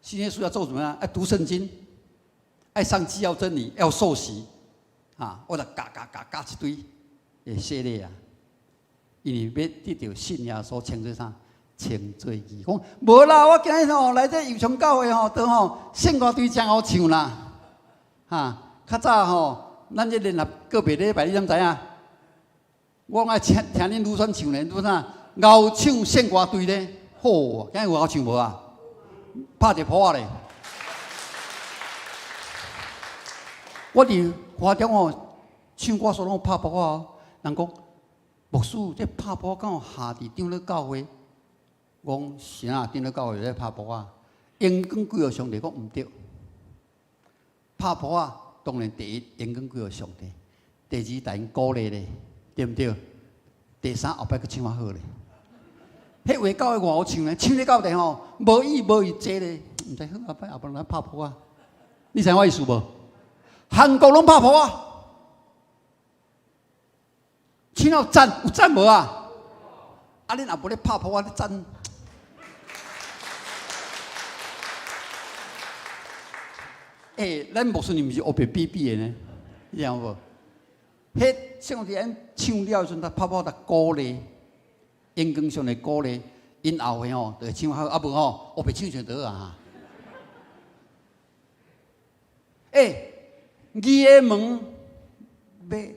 信耶穌要做什麼啊？愛讀聖經，愛上基要真理，要受洗。啊，我就教教教教一堆會洗禮啊，因為欲得著信耶穌稱做啥？稱做義。講無啦，我今日吼來這油松教會吼，都吼聖歌隊誠好唱啦。哈，較早吼咱這聯合個別禮拜，你敢知影？我愛聽聽恁女選唱咧，女啥？𠢕唱聖歌隊咧，好，今日有𠢕唱無啊？拍一個譜仔咧。我佇華中吼唱歌所攏拍譜仔哦，人講牧師，這拍譜仔敢有下佇長老教會？我講是啊，長老教會咧拍譜仔，榮光歸予上帝，講毋對。拍譜仔當然第一榮光歸予上帝，第二帶𪜶鼓勵咧，對毋對？第三後擺閣唱較好咧。彼話教會偌好唱咧，唱咧到底吼，無意無意坐咧，毋知好後擺後擺來拍譜仔，你知影我意思無？韓國攏拍譜仔，唱了讚有讚無啊？啊，恁若無咧拍譜仔，咧讚。欸，咱牧師你毋是烏白比比的呢？你知影無？彼上帝咱唱了的時陣，他拍譜仔鼓勵，榮光上帝鼓勵，𪜶後歲吼就會唱好，啊無吼烏白唱就得啊。欸，義的門欲予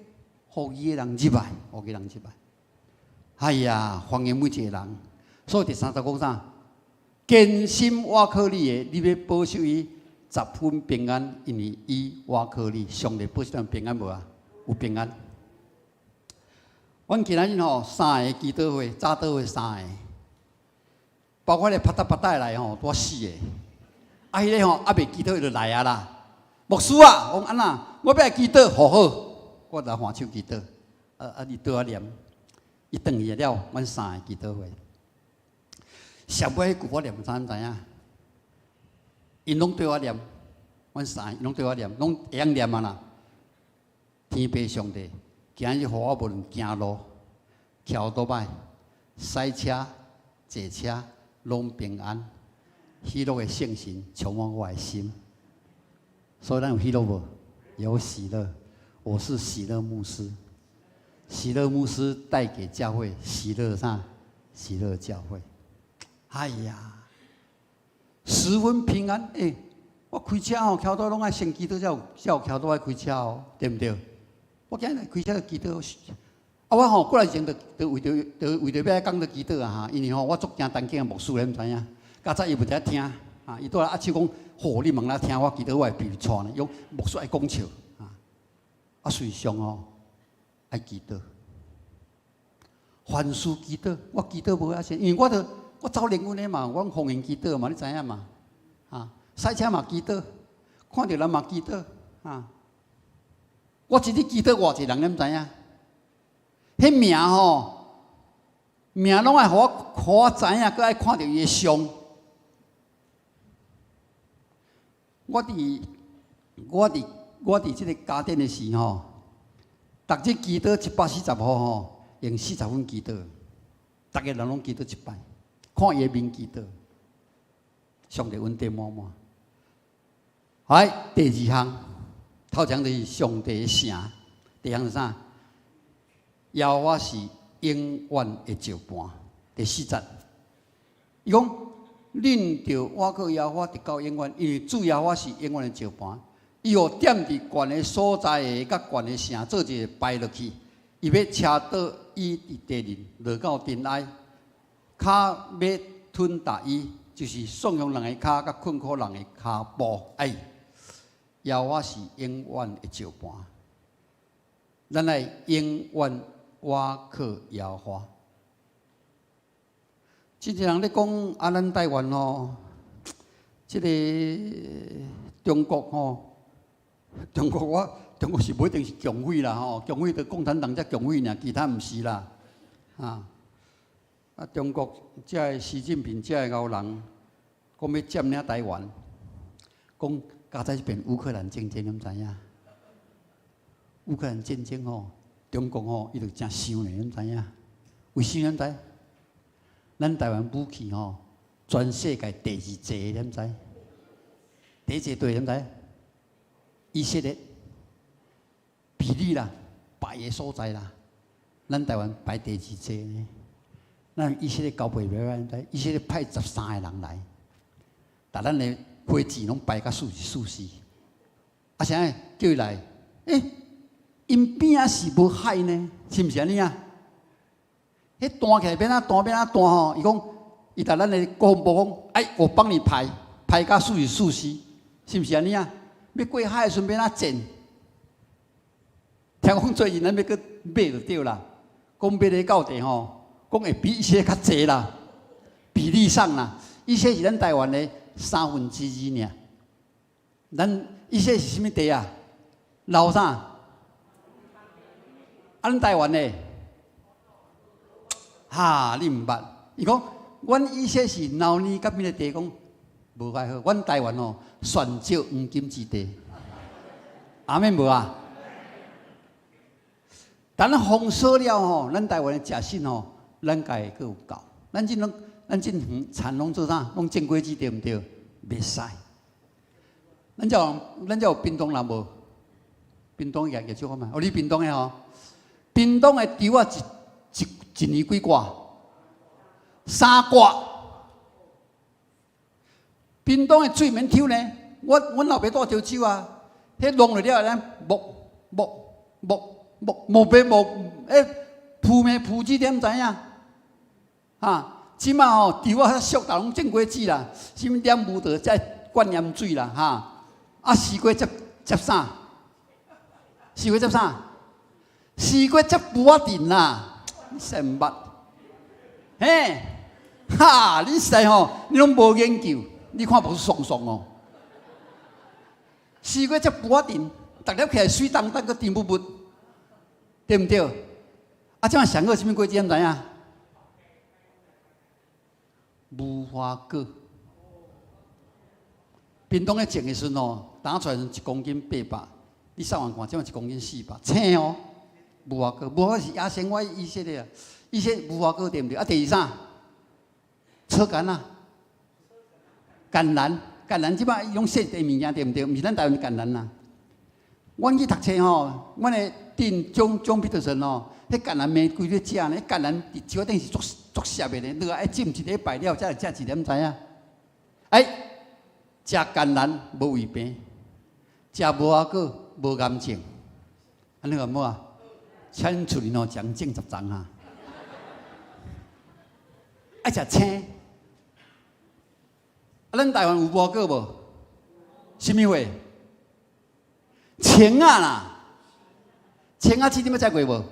義的人入來，予義人入來。哎呀，歡迎每一個人。所以第三節講啥？堅心倚靠你的，你欲保守伊十分平安，因為伊倚靠你。上帝保守咱平安無啊？有平安。阮今仔日吼三個祈禱會，早禱會三個，包括咧啪嗒啪嗒來吼，拄四個。啊，彼個吼猶未祈禱就來啊啦。牧師啊，我講按怎？我欲來祈禱，好好，我來換手祈禱。啊啊，伊倒仔念，伊轉去了，阮三個祈禱會。上尾彼句我念啥？你知影？𪜶攏對我念，阮三個攏對我念，攏會曉念啊啦。天父上帝，今日予我無論行路、騎歐多擺、駛車、坐車，攏平安。喜樂的聖神充滿我的心，所以咱有喜樂無？有喜樂。我是喜樂牧師，喜樂牧師帶給教會喜樂啥？喜樂教會。哎呀，十分平安。欸，我開車吼，騎到攏愛先祈禱，才有騎到愛開車哦，對毋對？我今日開車就祈禱，啊，我吼過來前就就為著就為著欲來講就祈禱啊哈，因為吼我足驚單間牧師咧，毋知影，較早伊無佇遐聽，啊，伊拄來握手講，好，你問來聽我祈禱，我會被帶呢，伊講牧師愛講笑，啊，啊，事實上吼愛祈禱，凡事祈禱，我祈禱無遐先，因為我著我走靈恩的嘛，我方言祈禱嘛，你知影嘛？啊，駛車嘛祈禱，看著人嘛祈禱，啊。我一日祈禱偌濟人，你毋知影？彼名吼，名攏愛予我，予我知影，閣愛看著伊的相。我佇這個家電的時吼，逐日祈禱140號吼，用40分祈禱，逐个人攏祈禱一擺，看伊的面祈禱，上帝恩典滿滿。來，第二項。頭前就是上帝的城，第二項是啥？耶和華是永遠的石磐。第四節，伊講：恁著倚靠耶和華直到永遠，因為主耶和華是永遠的石磐。伊予踮佇懸的所在的佮懸的城做一个敗落去，伊欲車倒伊佇地面落到塵埃，跤欲吞踏伊，就是散凶人的跤佮困苦人的跤步。哎。耶和華是永遠的石磐，咱愛永遠倚靠耶和華。真濟人咧講啊，咱台灣吼，這个中國吼，中國我中國是無一定是共匪啦吼，共匪就共產黨才共匪爾，其他毋是啦。啊，啊，中國這个習近平這个𠢕人，講欲佔領台灣，講。剛才這邊烏克蘭戰爭，你毋知影？烏克蘭戰爭吼，中國吼，伊就誠想咧，你毋知影？為啥你知？咱台灣武器吼，全世界第二濟，你毋知？第一濟對，你毋知？以色列比例啦，排的所在啦，咱台灣排第二濟呢。咱以色列交配袂歹，你知？以色列派13個人來，逐咱的火箭攏排甲四四四，啊，啥叫伊來？欸， 𪜶邊仔是無海呢，是毋是按呢啊？彼彈起來欲按怎彈欲按怎彈吼？伊講，伊共咱的國防部講，哎，我幫你排，排甲4444，是毋是按呢啊？欲過海的時陣欲按怎戰？聽講最近咱欲閣買就對啦，講買咧到地吼，講會比以色列較濟啦，比例上啦，以色列是咱台灣的2/3爾。咱以色列是啥物地啊？老啥？啊，咱台灣的？哈，你毋捌？伊講，阮以色列是老年佮邊个地講無蓋好，阮台灣哦，選少黃金之地。阿們無啊？等咱封鎖了吼，咱台灣的食糋吼，咱家會閣有夠。咱這攏，咱這園田攏做啥？攏種果子對毋對？袂使。咱遮有屏東人無？屏東也也少看覓。哦，你屏東的吼？屏東的稻仔一年幾掛？三掛。屏東的水免抽呢？阮老爸住潮州啊，彼弄落了，咱木木木木木白木，欸，鋪咩鋪子點知影？哈，這馬吼稻仔俗，逐攏種果子啦，啥物點無得再灌鹽水啦，哈。啊，西瓜接接啥？西瓜接啥？西瓜接埔仔鎮啦，你實毋捌？嘿，哈！你實在吼，你攏無研究，你看無爽爽哦。西瓜接埔仔鎮，逐粒起來水當當，閣甜不不，對毋對？啊，這馬上好啥物果子，你知影？無花果。屏東咧種的時陣吼，打出來時1公斤800，你上網看，這馬1公斤400，青哦。無花果，無花果是野生，我以色列啊，以色列無花果對毋對？啊，第二啥？草柑仔，橄欖，橄欖這擺用說的物件對毋對？毋是咱台灣橄欖啦。阮去讀冊吼，阮的鎮長張彼得森吼，彼橄欖玫瑰咧食呢，橄欖佇樹仔頂是足足澀的呢，落來愛浸一禮拜了，才會食一粒，知影？哎，食橄欖無胃病，食無花果無癌症，按呢好無啊？請恁厝裡吼種種10叢啊！愛食青，啊，咱台灣有無花果無？啥物貨？青仔啦，青仔子你捌食過無？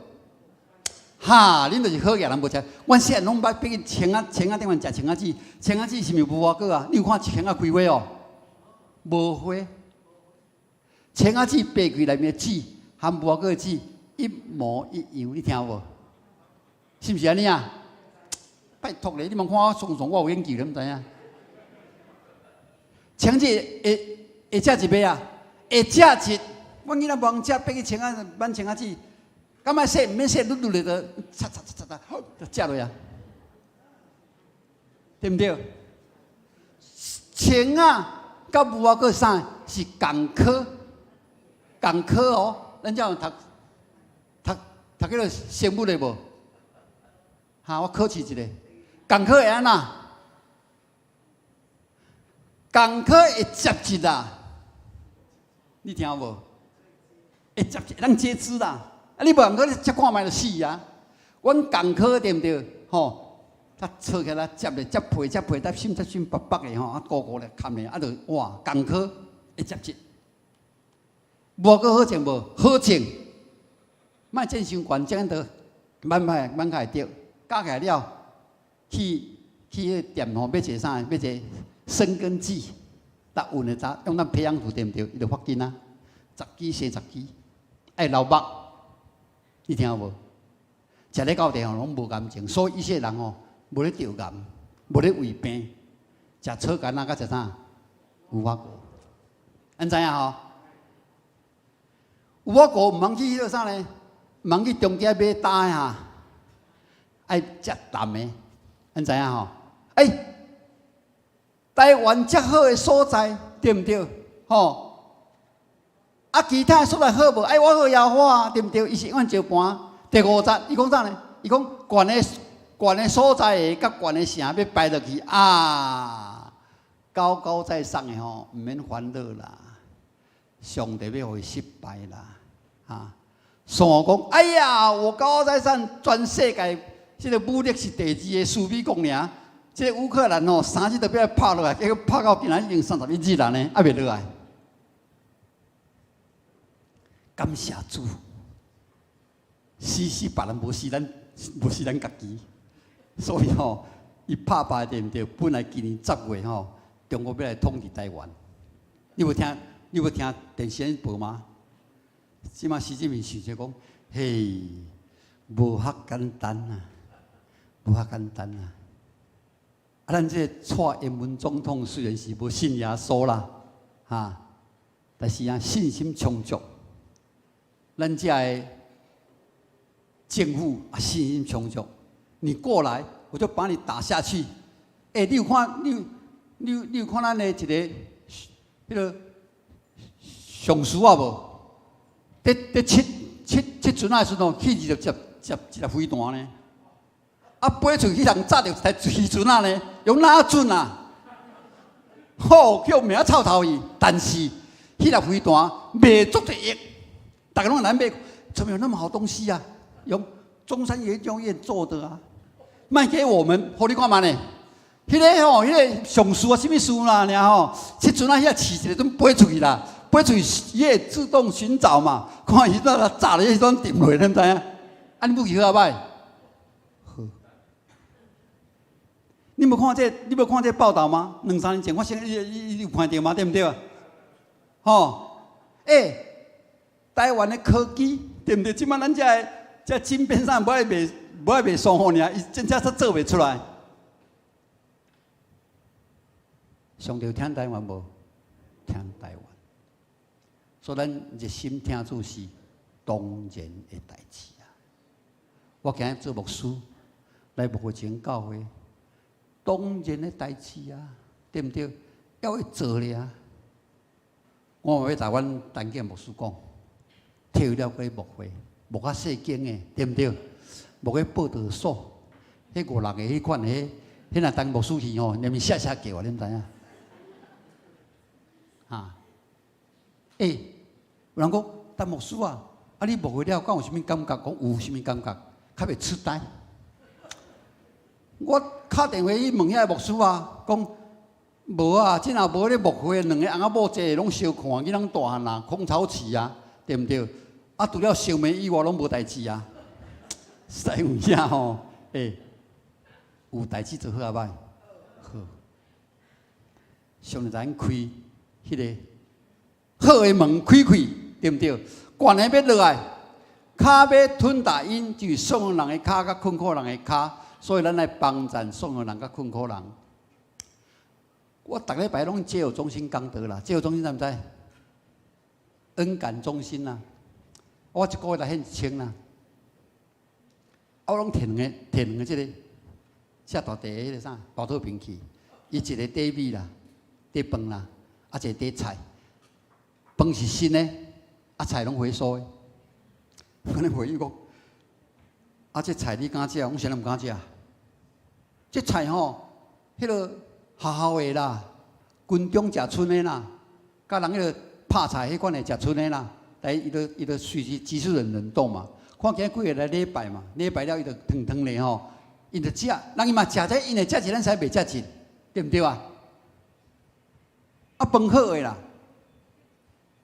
哈，恁就是好額人無食。阮細漢攏捌爬去青仔青仔頂面食青仔子，青仔子是毋是無花果啊？你有看青仔開花哦？無花。青仔子掰開內面的籽含無花果的籽一模一樣，你聽無？是毋是按呢啊？拜託咧，你茫看我爽爽，我有研究，你毋知影？青子會會食一尾啊？會食一，阮囡仔無通食，爬去青仔挽青仔子，敢愛洗毋免洗，攏攏咧就擦擦擦擦擦，就食落啊，對毋對？青仔佮無花果啥是仝科，仝科哦。咱遮有讀讀讀彼个生物的無？哈，我考試一下，仝科會按怎？仝科會接枝啦，你聽無？會接枝，會當結籽啦。啊，你無仝科你接看覓就死啊！阮仝科對毋對？吼，啊，搓起來接咧，接皮接皮，接心接心白白的吼，啊，糊糊咧，含咧，啊，就哇，仝科會接枝。無花果好種無？好種，莫種傷懸，種得慢慢慢較會著。加起來了，去去彼個店吼買一个啥？買一个生根劑，逐運的早用咱培養土對毋對？伊就發根啊，十支生十支，愛流目，你聽無？食咧到地吼攏無癌症，所以以色列人吼無咧著癌，無咧胃病，食草柑仔佮食啥？無花果，按知影吼？無花果毋通去彼个啥呢？毋通去中間買焦的哈，愛食淡的，按知影吼？欸，台灣遮好的所在，對毋對？吼，啊，其他的所在好無？愛我好耶和華，對毋對？伊是按石盤。第五節，伊講啥呢？伊講懸的懸的所在的佮懸的城欲敗落去啊！高高在上的吼，毋免煩惱啦。上帝欲予伊失敗啦，啊！想講，哎呀，我高高在上，全世界這个武力是第二个，輸美國爾。這个烏克蘭吼，3日就欲拍落來，結果拍到今仔已經31日啦呢，猶未落來。感謝主，死死別人，無死咱，無死咱家己。所以吼，伊拍敗對毋對？本來今年10月吼，中國欲來統治台灣。你無聽？你無聽電視報嗎？這馬習近平想著講，嘿，無遐簡單啊，無遐簡單啊！啊，咱這個蔡英文總統雖然是無信耶穌啦，哈，但是啊，信心充足。咱遮的政府啊，信心充足。你過來，我就把你打下去。欸，你有看？你有看咱的一个彼个上司啊無？佇佇七船仔的時陣，去二十接接一粒飛彈呢？啊，飛出去人炸著一台漁船仔呢？用哪準啊？好，叫名臭頭去，但是彼粒飛彈賣足濟億，逐家攏來買，怎麼有那麼好東西啊？用中山研究院做的啊，賣給我們，予你看覓呢？彼个吼，彼个上司啊，啥物事啦？爾吼，七船仔遐試一个，陣飛出去啦，飛出去，伊會自動尋找嘛？看伊那炸咧，彼陣沉落，你毋知影？啊，你武器好啊歹？好。你無看這個，你無看這個報道嗎？兩三年前發生，你有看著嗎？對毋對？吼，欸，台灣的科技對毋對？這擺咱遮的這晶片啥無愛賣，無愛賣雙方爾，伊真正煞做袂出來。上帝有疼台灣無？疼台灣。所以咱熱心疼主是當然的代誌啊！我今日做牧師來牧會前教會，當然的代誌啊，對毋對？要會做咧啊！我嘛欲共阮陳建牧師講，退休了閣去牧會，牧較細間的，對毋對？牧彼報道所，彼五六个彼款的，彼若陳牧師去吼，連面寫寫叫啊，你毋知影？哈？欸，有人講，陳牧師啊，啊你牧會了，敢有啥物感覺？講有啥物感覺？較袂痴呆。我敲電話去問遐個牧師啊，講無啊，這若無咧牧會，兩个翁仔某坐攏相看，囡仔大漢啊，空巢期啊，對毋對？啊，除了相罵以外，攏無代誌啊。實在有影吼，欸，有代誌做好啊歹？好。上帝咱開彼个好的門開開，對毋對？懸的欲落來，跤欲吞打𪜶，就是爽人的跤佮困苦人的跤，所以咱來幫贊爽人佮困苦人。我逐禮拜攏街友中心講道啦，街友中心知毋知？恩感中心啦，我一個月來獻1000啦。啊，我攏提兩个，提兩个這个，遮大袋彼个啥寶特瓶去，伊一个底米啦，底飯啦，啊一个底菜，飯是新的，啊菜攏回收的。我咧回憶講，啊這菜你敢食？我啥人毋敢食？這菜吼，彼个學校的啦，軍中食賰的啦，佮人彼个拍菜彼款的食賰的啦，來伊就隨時急速冷凍嘛。看今幾個來禮拜嘛，禮拜了伊就湯湯咧吼，𪜶就食，人伊嘛食這，𪜶會食一，咱使袂食一，對毋對啊？啊飯好的啦，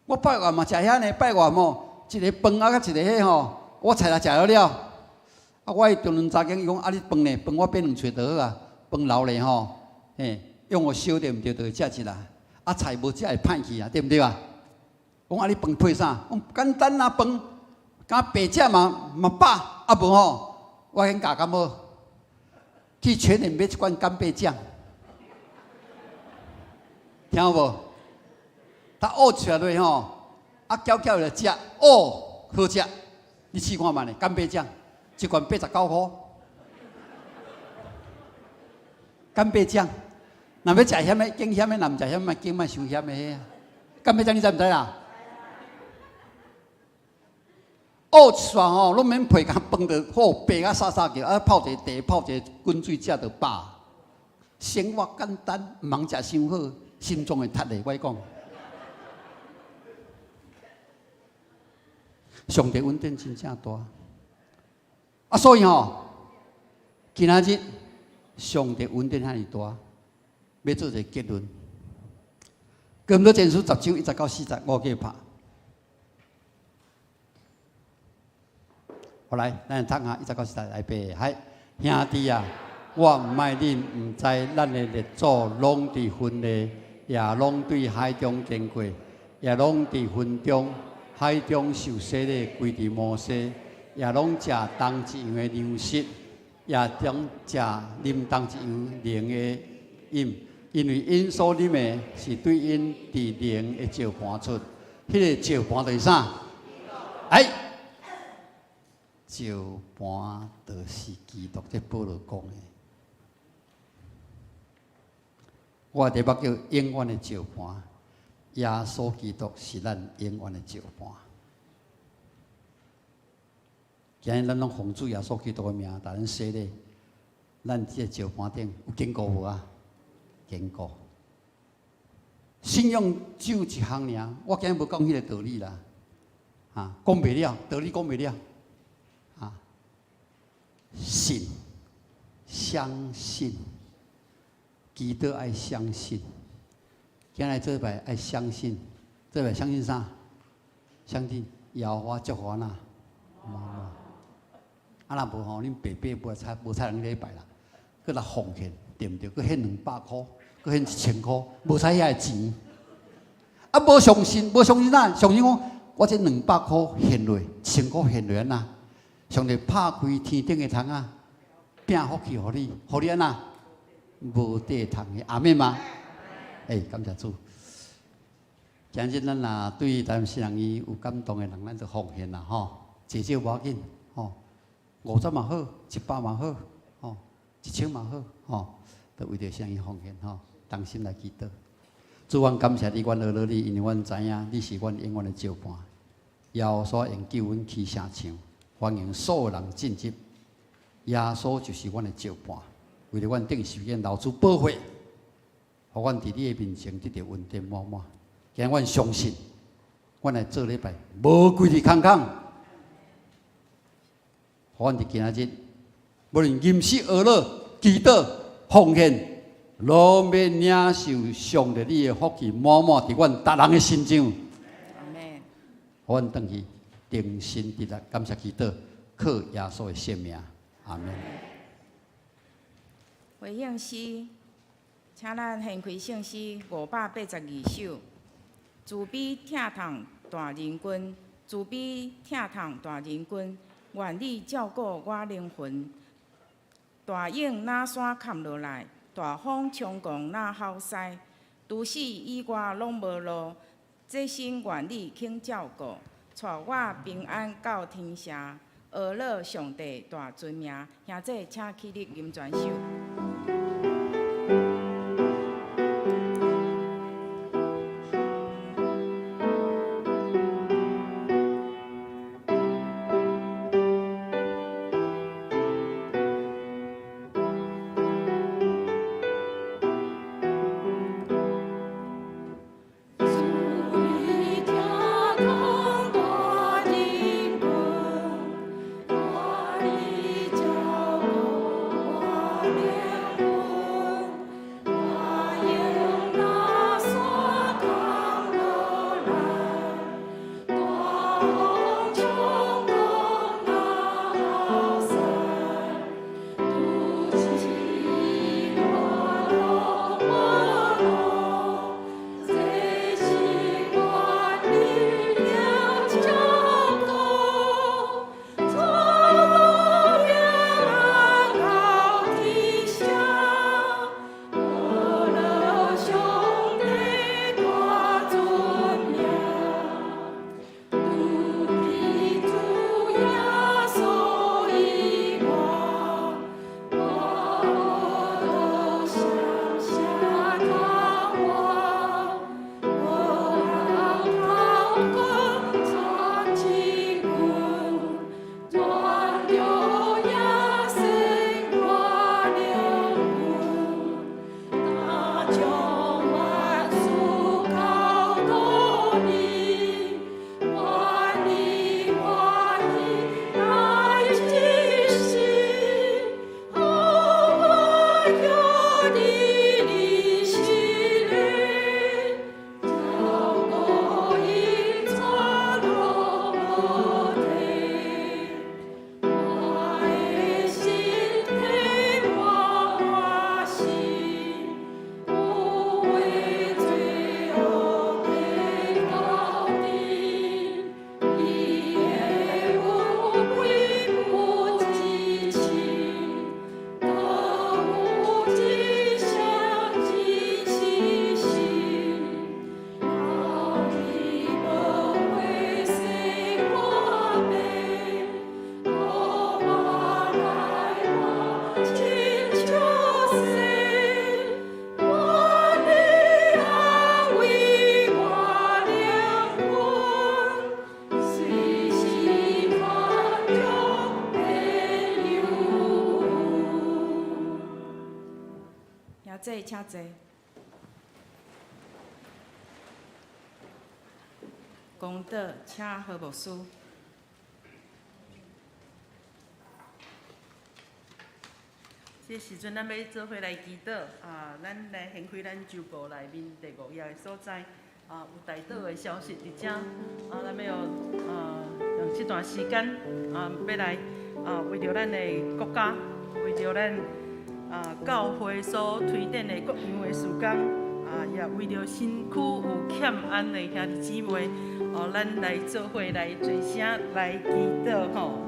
我拜外嘛食遐呢，拜外吼，一个飯啊，佮一個彼吼，我菜也食了了，啊我彼中兩查囝伊講啊你飯呢？飯我買兩喙就好啊，飯留咧吼，嘿，用予燒對毋對？就會食一啦。啊菜無食會歹去啊，對毋對啊？講啊你飯配啥？講簡單啊飯。敢白食嘛嘛飽，啊無吼，我先教較無？去全聯買一罐干貝醬，聽有無？他挖出來吼，啊攪攪來食，哦，好食，你試看覓咧？干貝醬，一罐89箍。干貝醬，若欲食鹹的，揀鹹的；若毋食鹹的，揀莫傷鹹的。干貝醬你知毋知啦？挖一煞吼，攏免配，共飯就好，白甲沙沙叫，啊泡一個茶，泡一個滾水，食就飽。生活簡單，毋通食傷好，心臟會塌的。我講，上帝恩典真正大。啊，所以吼，今仔日上帝恩典遐爾大，欲做一个結論。哥林多前書10章1節到4節，我叫拍。好來，咱來讀下1節到4節來背。來，兄弟啊，我毋愛恁毋知，咱的列祖攏佇雲內，也攏對海中經過，也攏佇雲中、海中受洗禮，歸佇摩西，也攏食同一樣的糧食，也攏食啉同一樣靈的飲，因為𪜶所啉的是對𪜶佇靈的石盤出，彼個石盤就是啥？哎，石盤就是基督，這保羅講的。我的題目叫永遠的石盤，耶穌基督是咱永遠的石盤。今日咱攏奉主耶穌基督的名，共咱洗禮，咱這個石盤頂有堅固無啊？堅固。信仰只有一項爾，我今日無講彼个道理啦，啊，講袂了，道理講袂了，啊，信，相信，祈禱愛相信，今日做拜愛相信，做拜相信啥？相信耶和華祝福咱啊，啊若無吼，恁爸爸無差無差人禮拜啦，閣來奉獻，對毋對？閣獻200箍，閣獻1000箍，無使遐个錢。啊，無相信，無相信啥？相信講，我這200箍獻落，1000箍獻落按怎？上帝拍開天頂的窗仔，變福氣予你，予你按怎？無地通的，阿們嗎？欸，感謝主。今日咱若對台灣新人院有感動的人，咱就奉獻啦，吼，濟少無要緊，吼，50嘛好，100嘛好，吼，1000嘛好，吼，都為著新人院奉獻，吼，同心來祈禱。主，阮感謝你，阮阿樂你，因為阮知影你是阮永遠的石盤，耶穌用救阮起城牆，歡迎所有人進入。耶穌就是阮的石盤，為著阮頂受見流出寶血，予阮佇你的面前得著恩典滿滿。今日阮相信，阮來做禮拜，無規日空空。予阮佇今仔日，無論吟詩學樂、祈禱、奉獻，攏欲領受上帝你的福氣滿滿佇阮逐人的身上。阿們。予阮轉去，定心佇來感謝祈禱，靠耶穌的聖名，阿們。回應詩，請咱掀開聖詩582首。慈悲疼痛大仁君，慈悲疼痛大仁君，願你照顧我靈魂。大湧若山砍落來，大風衝狂若吼狮，除死以外攏無路。這生願你肯照顧，帶我平安到天城。阿樂上帝大尊名，兄弟請起立吟全首。慈悲疼痛大仁君，願你照顧我靈。坐。公道，請何牧師。這時陣，咱欲做伙來祈禱啊！咱來掀開咱周報內面第五頁的所在啊，有代禱的消息佇遮啊，咱欲用啊用這段時間啊，欲來啊為著咱的國家，為著咱啊教會所推展的各樣的事工啊，也為著身軀有欠安的兄弟姊妹，哦，咱來做伙來齊聲來祈禱吼。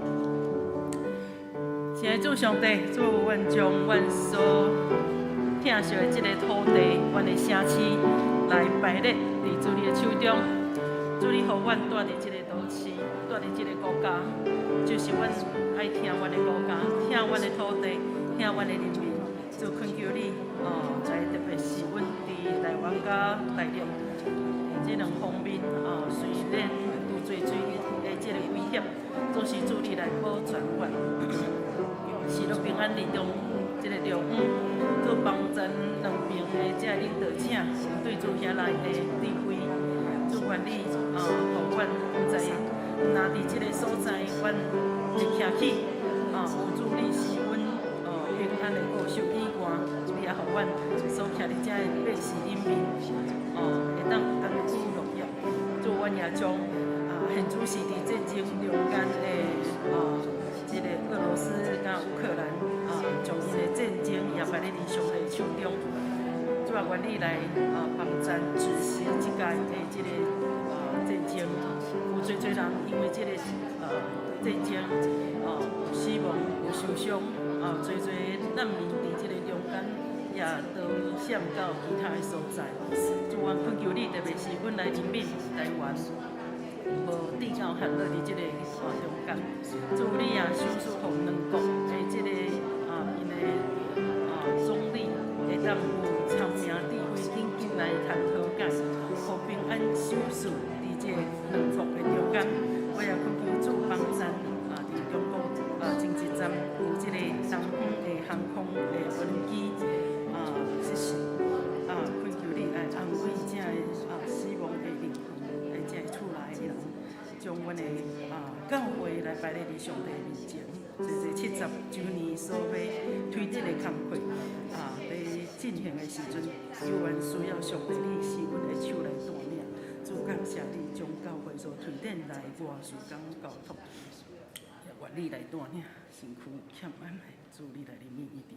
親愛的主上帝，主，阮將阮所疼惜的這個土地，阮的城市來擺列佇主你的手中。主你予阮住佇這個都市，住佇這個國家，就是阮愛疼阮的國家，疼阮的土地，疼阮的人民。主懇求你，哦，來特別是阮佇台灣佮大陸這兩方面，哦，雖然有濟濟的這個危險，總是主你來保全阮。喜樂平安佇中，這個中央，做幫贊兩邊的這個領導者，對主遐來的智慧，主願你啊，予阮毋知若佇這個所在，阮會徛起啊，有主你是阮哦平安的保守以外，你也予阮所徛佇這个百姓裡面，哦，會當安居樂業。主，阮也將啊，現主時佇戰爭中間的啊。這個俄羅斯佮烏克蘭啊，將𪜶的戰爭也擺咧佇上帝手中。主啊，願你來啊幫贊止息這屆的這個啊戰爭。有濟濟人因為這個啊戰爭啊有死亡、有受傷啊，濟濟難民佇這個中間也逃閃到其他的所在。主啊，懇求你，特別是阮來人民台灣。無至到陷落佇這個啊中間，主你也賞賜予兩國的這個啊𪜶的啊總理會當有聰明智慧，緊緊來談和解，予平安賞賜佇這個兩國的中間。我也懇求主幫贊啊，佇中國啊前一站有這個東方的航空的飛機啊失事啊，懇求你來安慰這个啊死亡的靈魂，的這个厝內的人，將阮的啊教會來擺咧佇上帝面前，這這70週年所欲推展的工課啊，咧進行的時陣，猶原需要上帝你施阮的手來帶領。主感謝你將教會所推展來外事工交託，也願你來帶領，身軀欠安的，主你來憐憫醫治。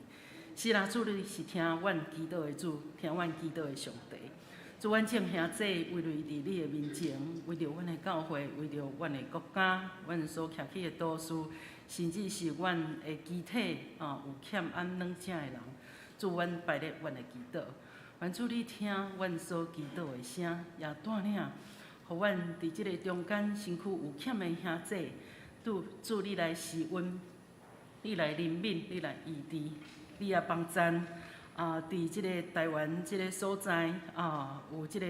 是啦，主你是聽阮祈禱的主，聽阮祈禱的上帝。主，阮眾兄弟圍內佇你的面前，為著阮的教會，為著阮的國家，阮所徛起的都市，甚至是阮的肢體啊，有欠按軟者的人，主，阮擺列阮的祈禱，願主你聽阮所祈禱的聲，也帶領，予阮佇這个中間身軀有欠的兄弟，主，主你來施恩，你來憐憫，你來醫治，你也幫贊。啊，佇這個台灣這個所在啊，有這個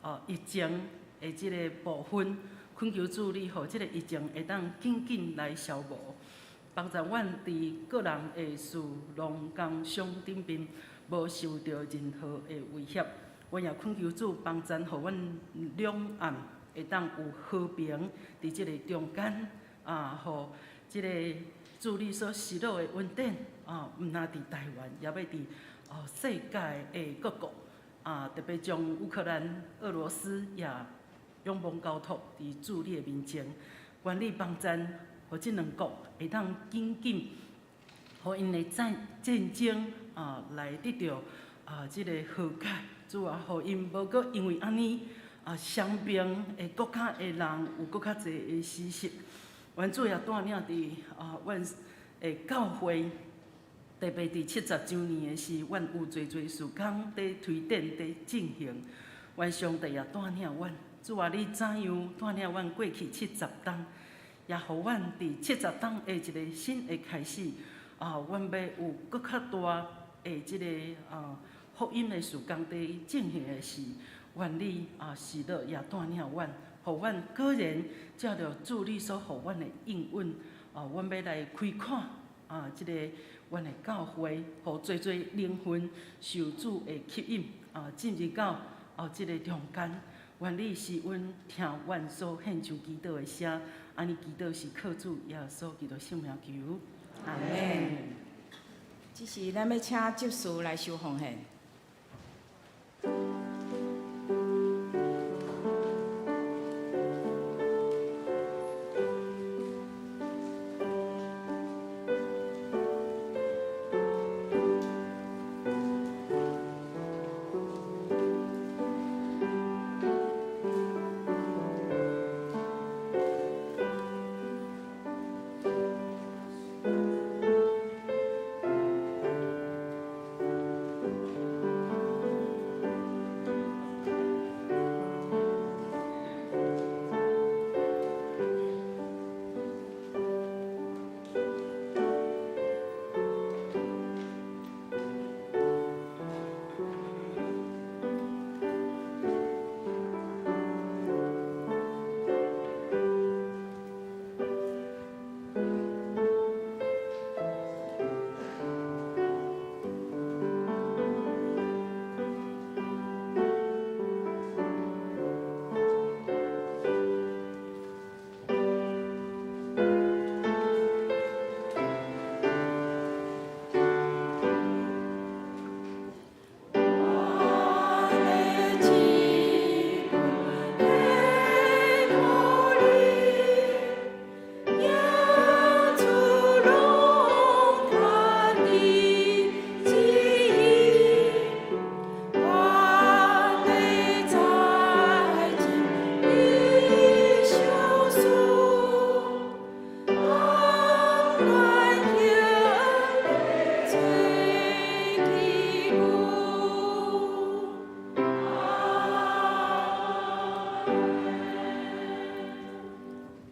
啊疫情的這個部分，懇求主你，予這個疫情會當緊緊來消無，幫助阮佇個人的事、農工商頂面無受著任何的威脅。阮也懇求主幫贊，予阮兩岸會當有和平佇這個中間啊，予這個主你所施落的恩典。啊，毋但佇台灣，也欲佇哦世界的各國，啊，特別將烏克蘭、俄羅斯也仰望交託佇主你的面前，願你幫贊，予這兩國會當緊緊，予𪜶的戰戰爭啊來得著啊這個和解。主啊，予𪜶無閣因為按呢啊，雙邊的國家的人有閣較濟的死傷。願主也帶領佇啊，阮的教會。特別佇70週年的時，阮有濟濟事工佇推展、佇進行。願上帝也帶領阮，主啊，你怎樣帶領阮過去七十冬，也予阮佇七十冬的一個新的開始。啊，阮欲有閣較大的這個啊福音的事工佇進行的時，願你啊喜樂也帶領阮，予阮個人照著主你所予阮的應允，啊，阮欲來開闊啊這個。阮的教會，予濟濟靈魂受主的吸引，啊，進入到哦這个中間。願你是阮聽阮所獻上祈禱的聲，按呢祈禱是靠主耶穌基督聖名求，阿們。這時咱欲請執事來收奉獻。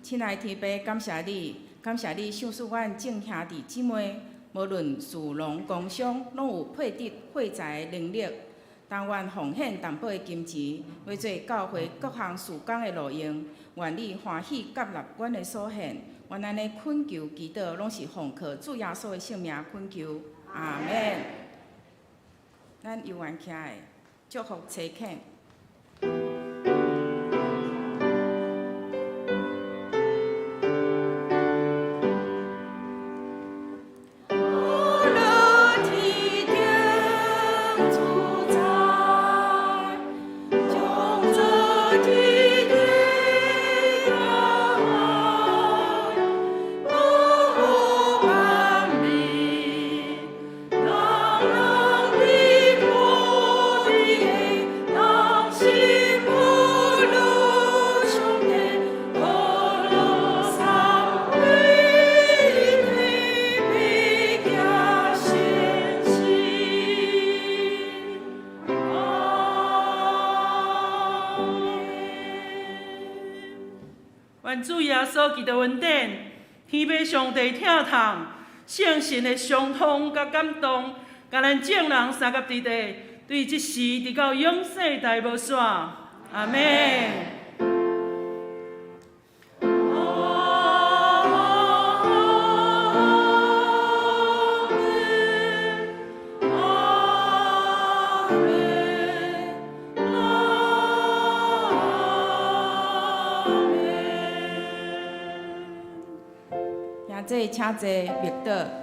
親愛天父，感謝你，感謝你賞賜阮眾兄弟姊妹，無論士農工商，攏有配得貨財的能力。但願奉獻淡薄的金錢，為做教會各項事工的路用。願你歡喜接納阮的所獻。阮按呢懇求祈禱，攏是奉靠主耶穌的聖名懇求。阿們。咱猶原徛的，祝福差遣。願主耶穌基督恩典，天父上帝疼痛，聖神的相通佮感動，共咱眾人相佮佇佇，對這時直到永世代無散。阿們。兄弟，請坐，默禱。